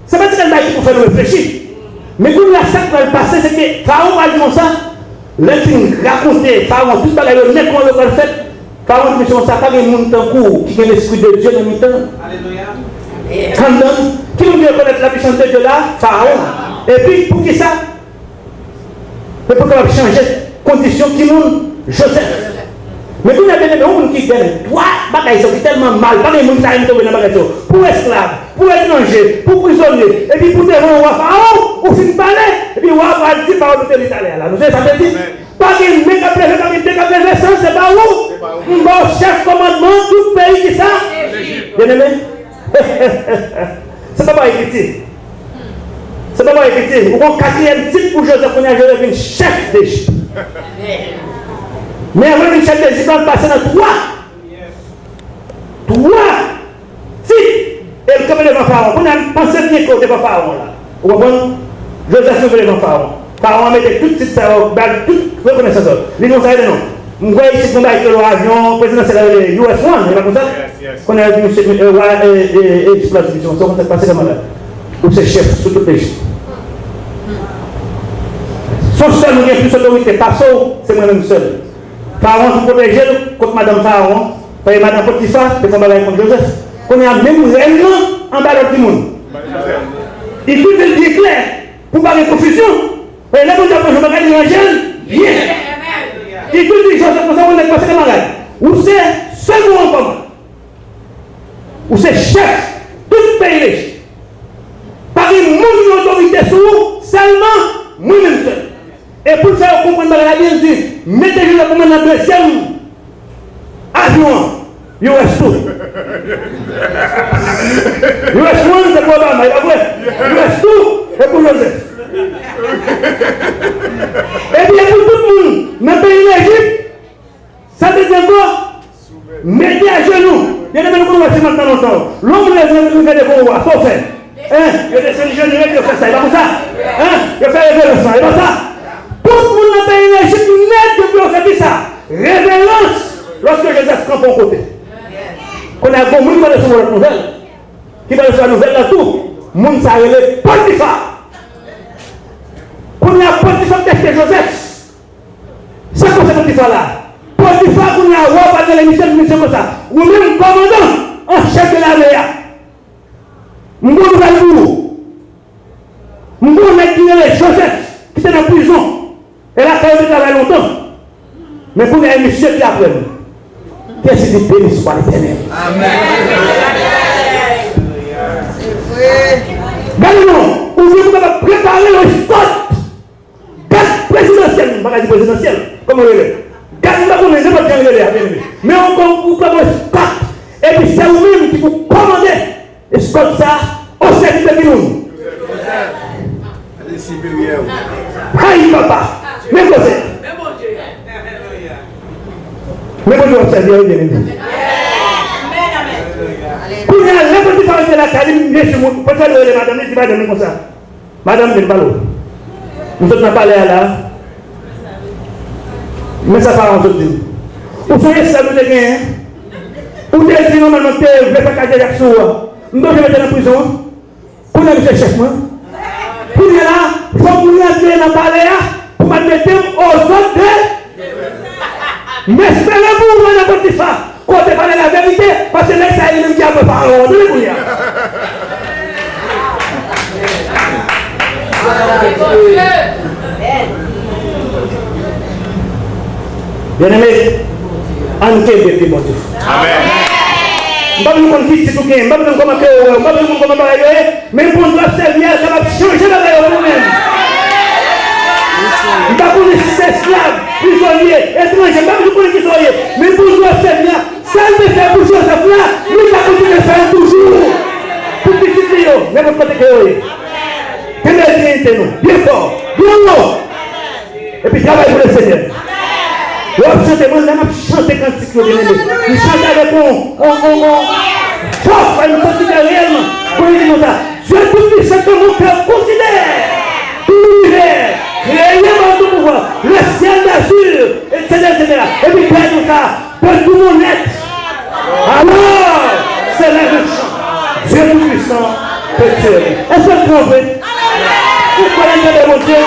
se pa ti kèk bagay ki pou fè nou reflechi. Men kounye a, sa k pral pase, se ke Farawon pral di konsa, lè l fin rakonte Farawon tout bagay yo nèt, kòman yo pral fèt, Farawon di, mesye, konsa, pa gen moun tankou w ki gen Lespri de Dye nan mitan l. Anndan l. Ki moun ki rekonèt la puissance de Dieu la? Farawon. Epi, poukisa? Men pou kapab chanje kondisyon ki moun? Jozèf. Men kounye a, byeneme, yon moun ki gen twa bagay sa yo ki tèlman mal, pa gen moun ki ta renmen tonbe nan bagay sa yo. Pou esklav, pou etranje, pou prizonye, epi pou devan wa Farawon, ou fin pale, epi wa a pral di pawòl ou te li talè a la. Nou sonje sa te di? Pa gen men k ap leve, pa gen de k ap leve san se pa ou. M ba w chèf kòmandman tout peyi ki sa? Byeneme. Se pa bagay piti. Se pa bagay piti. Ou gon katriyèm tit pou Jozèf, kounye a Jozèf vin chèf Lejip. Men avan l vin chèf Lejip la, l pase nan twa. Twa tit. E l kanpe devan Farawon. Kounye a, panse byen ke w devan Farawon la. Ou konprann? Jozèf rive devan Farawon. Farawon mete tout tit sa yo, ba l tout rekonesans yo. Li di konsa, rele non. M kwè isit gon bagay ki rele avyon prezidansyèl la rele U S one, e pa konsa? Konnen misye, e, wa, e, e, e, Ejip la di misye, se konsa k pase kòmandan. Ou se chèf sou tout Lejip. Se yon sèl moun gen plis otorite pase w, se mwen menm sèl. Farawon tou pwoteje l kont madanm Farawon, paske madanm Potifa te fè yon bagay kont Jozèf. Kounye a, menm rèn nan anba lòd ki moun? Li tou di l byen klè pou pa gen konfizyon. Paske lè Bondye ap ranje yon bagay, li ranje l byen. Li tou di Jozèf konsa, ou nèg pase kamarad. Ou se segon an kòmandan. Ou se chèf tout peyi Lejip. Pa gen moun ki gen otorite sou ou, sèlman mwen menm sèl. E pou l fè yo konprann bagay la byen, l di, mete Jozèf kòmandan dezyèm avyon an, U S two. U S one se pou Obama, e pa vre? U S two se pou Jozèf. Epi e pou tout moun nan peyi Lejip, sa te di ankò, mete ajenou. Byeneme, nou konn wè se mwen nan lontan. Lè yon moun leve, leve devan wa, sa w fè? Hein? Yo desann jenou, epi yo fè sa, e pa konsa? Hein? Yo fè reverans lan, e pa sa? Tout moun nan peyi Lejip nèt, yo pou yo fè kisa? Reverans, lòske Jozèf kanpe yon kote. Kounye a, gon moun ki pral resevwa lòt nouvèl, ki pral resevwa nouvèl la tou, moun sa rele Potifa. Kounye a, Potifa tèste Jozèf. Sa k pase Potifa la? Potifa kounye a, wa pral rele misye, misye konsa, ou menm kòmandan an chèf de lame a, m gon nouvèl pou ou. M gon nèg ki rele Jozèf, ki te nan prizon. E lakay yo te travay lontan. Men kounye a, e misye ki apre m. Kiyès ki di, beni swa Letènèl? Amèn. Gade non, ou vle pou kapab prepare yon eskòt. Gad prezidansyèl, m pa ka di prezidansyèl, kòman yo rele? Gad, m pa konnen nenpòt jan yo rele a, byeneme. Men yon kò-, yon kòman eskòt. Epi se ou menm ki pou kòmande eskòt sa o sèvis de ki moun? Ay, papa! Men koze! Men Bondye w ap sèvi a, wi, byeneme. Kounye a, lè Potifa rive lakay li, mesye, Potifa rele madanm li, di madanm li konsa, madanm, vin pale w. M sot nan palè a la. Men sa paran w sot di m. Ou sonje esklav nou te genyen? Ou te di nòmalman te vle fè kadejak sou ou a. M te oblije mete nan prizon an. Kounye a misye chèf mwen. Kounye a la, fòk m rantre nan palè a pou m al mete m ozòd de. M espere pou ou, madan Potifa, ke w te pale laverite, paske nèg sa yo li menm ki apre paran w. Tande kounye a. Byeneme, ann kenbe pi Bondye. Amèn. M pa bezwen konn ki tit ou gen, m pa bezwen kòman ke ou wè, m pa bezwen konn kòman bagay yo ye, men Bondye w ap sèvi a kapab chanje bagay yo pou ou menm. M pa konnen si se esklav, prizonye, etranje, m pa bezwen konnen kisa w ye, men Bondye w ap sèvi a, sa l te fè pou Jozèf la, li ka kontinye fè l toujou pou pitit li yo, nenpòt kote ke yo ye. Kenbe diyite nou, byen fò, byen wo. Epi travay pou Lesenyè. Lè w ap chante, mwen lè m ap chante kantik yo, byeneme, m chante avèk yon, yon, yon, yon fòs, yon santite reyèlman. Pou li di konsa, Dieu Tout-Puissant, que mon cœur considère, tout l'univers, créé par ton pouvoir, le ciel d'azur, et cetera, et cetera. Epi kè konsa, de tout mon être. Alors, s'élève un chant. Dieu Tout-Puissant, que tu es bon. Èske l gran vre? Ou kwè nan grandè Bondye?